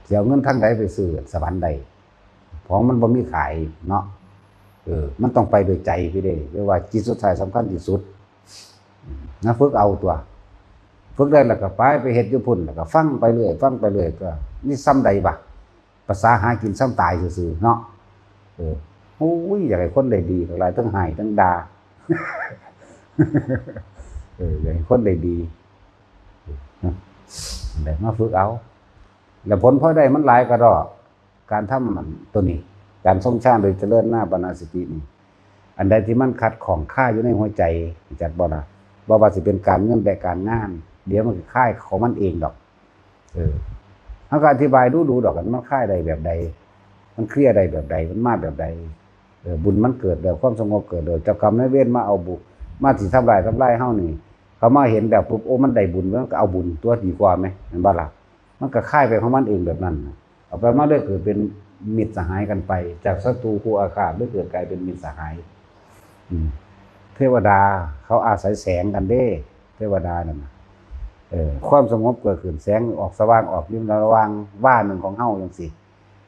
สิเอาเงินทางใดไปซื้อสวรรค์ได้ ของมันบ่มีขายเนาะ เออ มันต้องไปโดยใจพี่เด้ เรียกว่าจิตสุดท้ายสำคัญที่สุด นะ ฝึกเอาตัว ฝึกได้แล้วก็ไป ไปเฮ็ดอยู่พุ้น แล้วก็ฟังไปเรื่อย ฟังไปเรื่อย ก็มีส่ำใดบ่ ภาษาหากินส่ำตายซื่อๆเนาะ เออ โอ้ย อยากให้คนได้ดี หลายทั้งให้ทั้งด่า เออ อยากให้คนได้ดี ได้มาฝึกเอา แล้วผลพลอยได้มันหลายกระดอก การทำมันตัวนี้ การทรงฌานโดยเจริญอานาปานสตินี่ อันใดที่มันขัดข้องคาอยู่ในหัวใจ จักบ่ล่ะ บ่ว่าสิเป็นการเงินและการงาน เดี๋ยวมันก็คลายของมันเองดอก เออ เฮาก็อธิบายดูๆดอก มันคลายได้แบบใด มันเคลียร์ได้แบบใด มันมาแบบใด เออ บุญมันเกิดแล้ว ความสงบเกิดแล้ว เจ้ากรรมนายเวรมาเอาบุญ มาสิทำลาย ทำลายเฮานี่ เขามาเห็นแล้วปุ๊บ โอ้ มันได้บุญ มันก็เอาบุญตัวดีกว่าไหม แม่นบ่ล่ะ มันก็คลายไปของมันเองแบบนั้นน่ะ เอาไปมาเลยเกิดเป็นมิตรสหายกันไป จากศัตรูคู่อาฆาตเลยเกิดกลายเป็นมิตรสหาย อืม เทวดาเขาอาศัยแสงกันเด้ เทวดานั่นน่ะ เออ ความสงบเกิดขึ้น แสงออกสว่างออกอยู่ระหว่างวาหนึ่งของเฮาจังซี่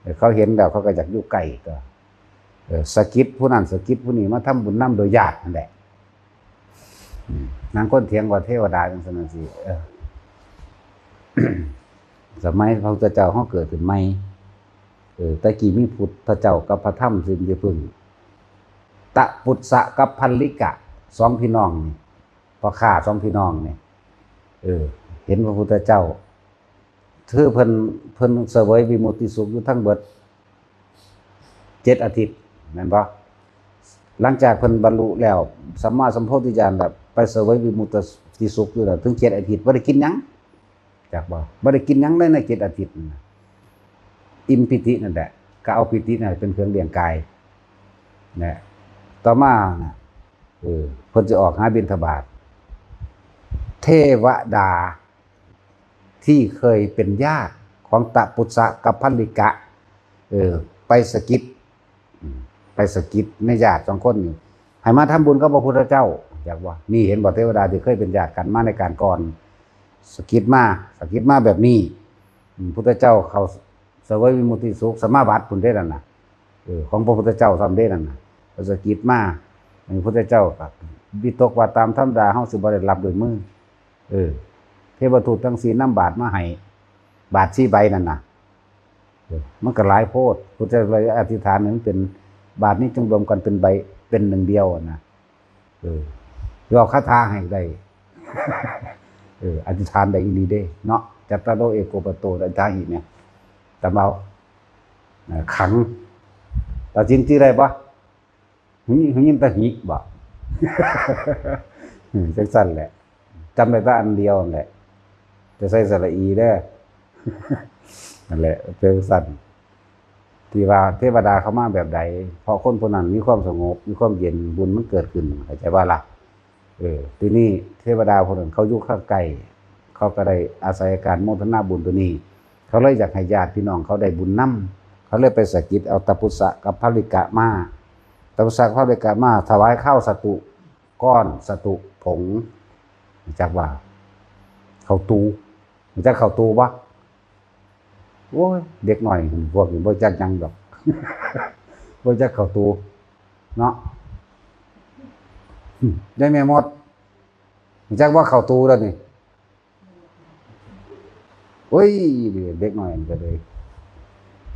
เออ เขาเห็นแล้วเขาก็อยากอยู่ใกล้ตัว เออ สะกิดผู้นั้นสะกิดผู้นี้มาทำบุญนำโดยญาตินั่นแหละ อืม นางคนเถียงว่าเทวดาจังซั่นจังซี่ เออ สมัยพระพุทธเจ้าเฮาเกิดขึ้นใหม่ เออ แต่กี้มีพุทธเจ้ากับพระธรรมซึ่งจะพึ่ง ตะปุสสะกับพัลลิกะ สองพี่น้องนี่ พ่อค้าสองพี่น้องนี่ เออ เห็นพระพุทธเจ้า คือเพิ่น เพิ่นเสวยวิมุตติสุขอยู่ทั้งเบิดเจ็ดอาทิตย์ แม่นบ่ หลังจากเพิ่นบรรลุแล้ว สัมมาสัมโพธิญาณแล้ว ไปเสวยวิมุตติสุขอยู่แล้ว ถึงเจ็ดอาทิตย์ บ่ได้กินหยัง จักบ่ บ่ได้กินหยังเลยในเจ็ดอาทิตย์นั่นน่ะ อิ่มปิตินั่นแหละ ก็เอาปิตินั่นเป็นเครื่องเลี้ยงกาย นะ ต่อมาน่ะ เออ เพิ่นสิออกหาบิณฑบาต เทวดาที่เคยเป็นญาติของตะปุสสะกับพัลลิกะ เออ ไปสะกิด อืม ไปสะกิดในญาติสองคนนี่ ให้มาทำบุญกับพระพุทธเจ้า อยากว่า นี่เห็นบ่ เทวดาที่เคยเป็นญาติกันมาในการก่อน สะกิดมา สะกิดมาแบบนี้ อืม พุทธเจ้าเขาเสวยวิมุตติสุข สมาบัติพุ้นเด้นั่นน่ะ เออ ของพระพุทธเจ้าซ้ำเด้นั่นน่ะ ก็สะกิดมา พระพุทธเจ้าก็วิตกว่าตามธรรมดาเฮาสิบ่ได้รับด้วยมือ เออ เทวทูตทั้งสี่นำบาตรมาให้ บาตรสี่ใบนั่นน่ะ เออ มันก็หลายโพด พุทธเจ้าเลยอธิษฐานให้มันเป็น บาตรนี้จงรวมกันเป็นใบ เป็นหนึ่งเดียวอะนะ เออ เว้าคาถาให้ได้ เออ อธิษฐานได้อีหลีเด้ เนาะ จัตตาโรเอโกปัตโต อัฏฐาหิเนี่ย ตามเอา เอ่อ ขัง ตัดสินที่ได้ปะ หึ หึ ยินแต่หิบ่ อืม จังซั่นแหละ จำได้แต่อันเดียวนั่นแหละ จะใส่สระอีเด้อ นั่นแหละ เป็นจังซั่น ที่ว่าเทวดาเขามาแบบใด เพราะคนผู้นั้นมีความสงบ มีความเย็น บุญมันเกิดขึ้น เข้าใจบ่ล่ะ เออ ทีนี้เทวดาผู้นั้นเขาอยู่ข้างใกล้ เขาก็ได้อาศัยการโมทนาบุญตัวนี้ เขาเลยอยากให้ญาติพี่น้องเขาได้บุญนำ เขาเลยไปสะกิดเอาตะปุสสะกับพัลลิกะมา ตะปุสสะกับพัลลิกะมาถวายข้าวสาตุก้อน สาตุผง รู้จักว่า ข้าวตู รู้จักข้าวตูบ่ โอ้ย เด็กน้อยพวกนี้บ่จักหยังดอก บ่จักข้าวตู เนาะ ยายแม่มด รู้จักว่าข้าวตูแล้วนี่ โอ้ย เด็กน้อยมันก็เลย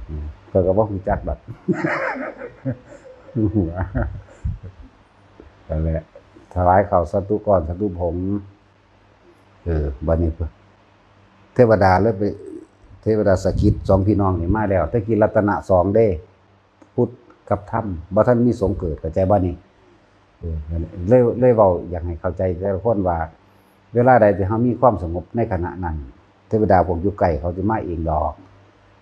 อืม เพิ่นก็บ่รู้จักดอก หัว นั่นแหละ ถวายข้าวสาตุก้อน สาตุผง เออ บัดนี้เพิ่น เทวดาเลยไป เทวดาสะกิดสองพี่น้องนี่มาแล้ว แต่กี้รัตนะสองเด้ พุทธกับธรรม บ่ทันมีสงฆ์เกิด เข้าใจบ่นี่ เออ นั่นแหละ เลย เลยเว้าอยากให้เข้าใจแต่ละคนว่า เวลาใดที่เฮามีความสงบในขณะนั้น เทวดาพวกอยู่ใกล้เขาสิมาเองดอก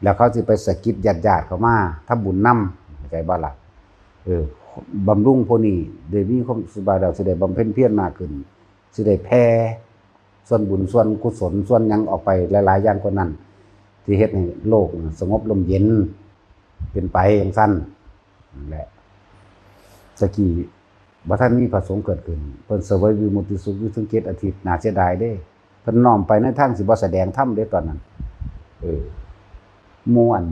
แล้วเขาสิไปสะกิดญาติๆเขามาทำบุญนำ เข้าใจบ่ล่ะ เออ บำรุงพวกนี้ได้มีความสบายแล้ว สิได้บำเพ็ญเพียรมากขึ้น สิได้แผ่ส่วนบุญ ส่วนกุศล ส่วนหยังออกไปหลายๆอย่างกว่านั้น ที่เฮ็ดให้โลกสงบร่มเย็น เป็นไปจังซั่น นั่นแหละ ตะกี้บ่ทันมีพระสงฆ์เกิดขึ้น เพิ่นเสวยวิมุตติสุขอยู่ถึงเจ็ดอาทิตย์ น่าเสียดายเด้ เพิ่นน้อมไปในทางสิบ่แสดงธรรมเด้ตอนนั้น เออ หมู่อัน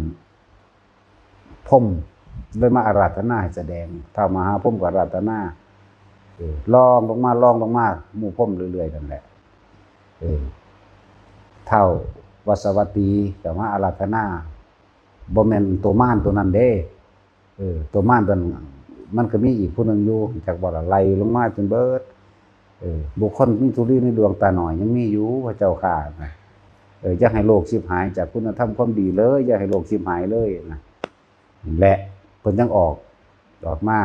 พรหมเลยมาอาราธนาให้แสดง ท้าวมหาพรหมก็อาราธนา เออ รองลงมา รองลงมา หมู่พรหมเรื่อยๆนั่นแหละ เออ ท้าววัสวัตตีก็มาอาราธนา บ่แม่นตัวมารตัวนั้นเด้ เออ ตัวมารตัวนั้นมันก็มีอีกผู้หนึ่งอยู่ จักบ่ล่ะ ไล่ลงมาจนเบิด เออ บุคคลมีธุลีในดวงตาน้อยยังมีอยู่ พระเจ้าข้านะ เออ อย่าให้โลกชิบหายจากคุณธรรมความดีเลย อย่าให้โลกชิบหายเลยนะ และเพิ่นยังออก ออกมา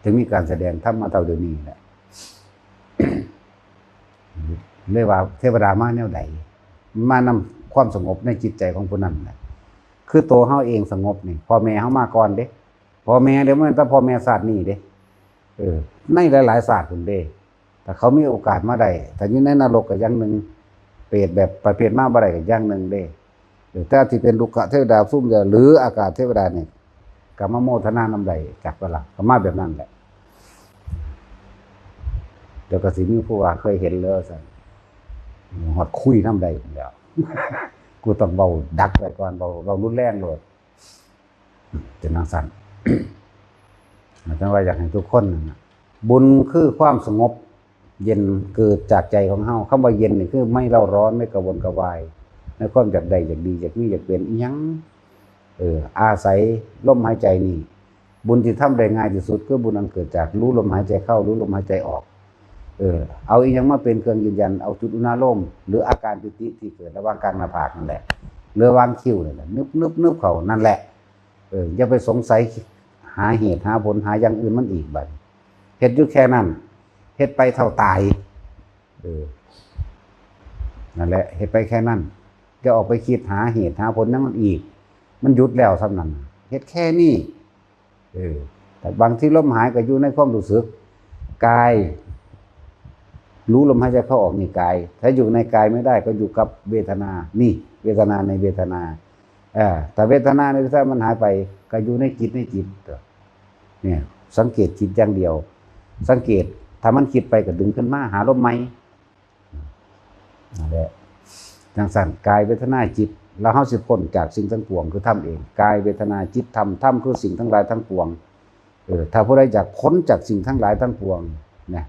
จึงมีการแสดงธรรมมาเท่าเดี๋ยวนี้แหละ เลยว่าเทวดามาแนวใด มานำความสงบในจิตใจของผู้นั้นแหละ คือตัวเฮาเองสงบนี่ พ่อแม่เฮามาก่อนเด้ พ่อแม่เดี๋ยวมันแต่พ่อแม่ชาตินี้เด้ เออ ในหลายๆชาติพุ้นเด้ ถ้าเขามีโอกาสมาได้ ถ้าอยู่ในนรกก็อย่างหนึ่ง เปรตแบบประเภทมาบ่ได้ก็อย่างหนึ่งเด้ เออ แต่ที่เป็นลุกขเทวดาซุ่มเดียว หรืออากาศเทวดานี่ ก็มาโมทนานำได้ จักบ่ล่ะ ก็มาแบบนั้นแหละ เดี๋ยวก็สิมีผู้ว่าเคยเห็นแล้วซั่น ฮอดคุยนำได้แล้ว กูต้องเว้าดักไว้ก่อน เว้า เว้ารุนแรงโลด เป็นจั่งซั่น อาจารย์ว่าอยากให้ทุกคนนั่นน่ะ บุญคือความสงบเย็นเกิดจากใจของเฮา คำว่าเย็นนี่คือไม่เร่าร้อน ไม่กระวนกระวาย ในความอยากได้ อยากดี อยากมี อยากเป็นอิหยัง เออ อาศัยลมหายใจนี่ บุญที่ทำได้ง่ายที่สุดคือบุญอันเกิดจากรู้ลมหายใจเข้า รู้ลมหายใจออก เออ เอาอิหยังมาเป็นเครื่องยืนยัน เอาจุดอุณาโลม หรืออาการปิติที่เกิดระหว่างกลางหน้าผากนั่นแหละ หรือระหว่างคิ้วนั่นแหละ นึบนึบนึบเข้านั่นแหละ เออ อย่าไปสงสัยหาเหตุหาผลหาอย่างอื่นมันอีกบัดนี้ เฮ็ดอยู่แค่นั้น เฮ็ดไปเท่าตาย เออ นั่นแหละ เฮ็ดไปแค่นั้น อย่าออกไปคิดหาเหตุหาผลหยังมันอีก มันหยุดแล้วส่ำนั้น เฮ็ดแค่นี้ เออ แต่บางทีลมหายก็อยู่ในความรู้สึก กาย รู้ลมหายใจเข้าออกนี่กาย ถ้าอยู่ในกายไม่ได้ก็อยู่กับเวทนา นี่ เวทนาในเวทนา เออ ถ้าเวทนาในเวทนามันหายไป ก็อยู่ในจิตในจิต เนี่ย สังเกตจิตอย่างเดียว สังเกต ถ้ามันคิดไปก็ดึงขึ้นมาหาลมใหม่ นั่นแหละ จั่งซั่น กายเวทนาจิต แล้วเฮาสิพ้นจากสิ่งทั้งปวง คือธรรมเอง กายเวทนาจิตธรรม ธรรมคือสิ่งทั้งหลายทั้งปวง เออ ถ้าผู้ใดอยากพ้นจากสิ่งทั้งหลายทั้งปวง นะ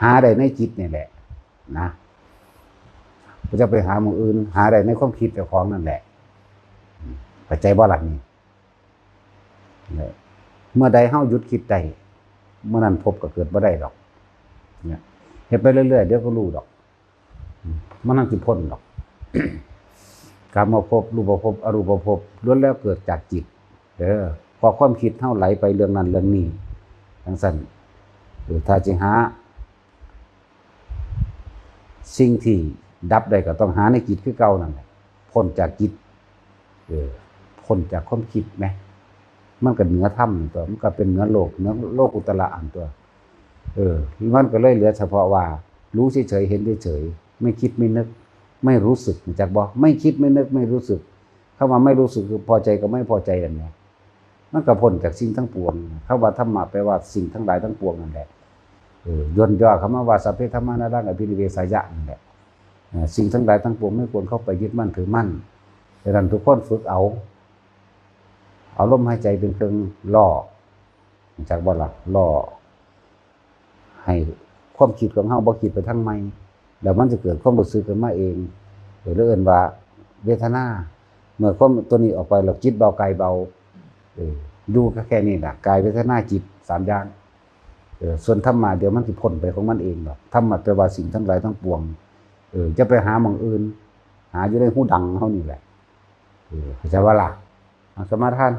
หาได้ในจิตนี่แหละ นะ บ่จะไปหาหม่องอื่น หาได้ในความคิดเจ้าของนั่นแหละ เข้าใจบ่ล่ะนี่ เนี่ย เมื่อใดเฮาหยุดคิดได้ เมื่อนั้นภพก็เกิดบ่ได้ดอก เนี่ย เฮ็ดไปเรื่อยๆ เดี๋ยวก็รู้ดอก มันนั่นสิพ้นดอก กามภพ รูปภพ อรูปภพ ล้วนแล้วเกิดจากจิต เด้อ เพราะความคิดเฮาไหลไปเรื่องนั้นเรื่องนี้ จั่งซั่น เออ ถ้าสิหา สิ่งที่ดับได้ก็ต้องหาในจิตคือเก่านั่นแหละ พ้นจากจิต เออ พ้นจากความคิดแหม มันก็เหนือธรรมตัว มันก็เป็นเหนือโลก เหนือโลกุตระอันตัว เออ มันก็เลยเหลือเฉพาะว่ารู้เฉยๆ เห็นเฉยๆ ไม่คิดไม่นึก ไม่รู้สึก รู้จักบ่ ไม่คิดไม่นึกไม่รู้สึก คำว่าไม่รู้สึกคือพอใจกับไม่พอใจนั่นแหละ มันก็พ้นจากสิ่งทั้งปวง คำว่าธรรมะแปลว่าสิ่งทั้งหลายทั้งปวงนั่นแหละ เออ ย่นย่อคำว่าสัพเพธัมมานัตถังอภินิเวสายะนั่นแหละ เออ สิ่งทั้งหลายทั้งปวงไม่ควรเข้าไปยึดมั่นถือมั่น ดังนั้นทุกคนฝึกเอา เอาลมหายใจเป็นเครื่องล่อ รู้จักบ่ล่ะ ล่อ ให้ความคิดของเฮาบ่คิดไปทางใหม่ แล้วมันจะเกิดความรู้สึกขึ้นมาเอง เออ เรียกว่าเวทนา เมื่อความตัวนี้ออกไปแล้วจิตเบากายเบา เออ อยู่แค่นี้ล่ะ กายเวทนาจิตสามอย่าง เออ ส่วนธรรมะเดี๋ยวมันสิพ้นไปของมันเองดอก ธรรมะแปลว่าสิ่งทั้งหลายทั้งปวง เออ จะไปหาหม่องอื่น หาอยู่ในหูดังเฮานี่แหละ เออ เข้าใจบ่ล่ะ เอาสมาทาน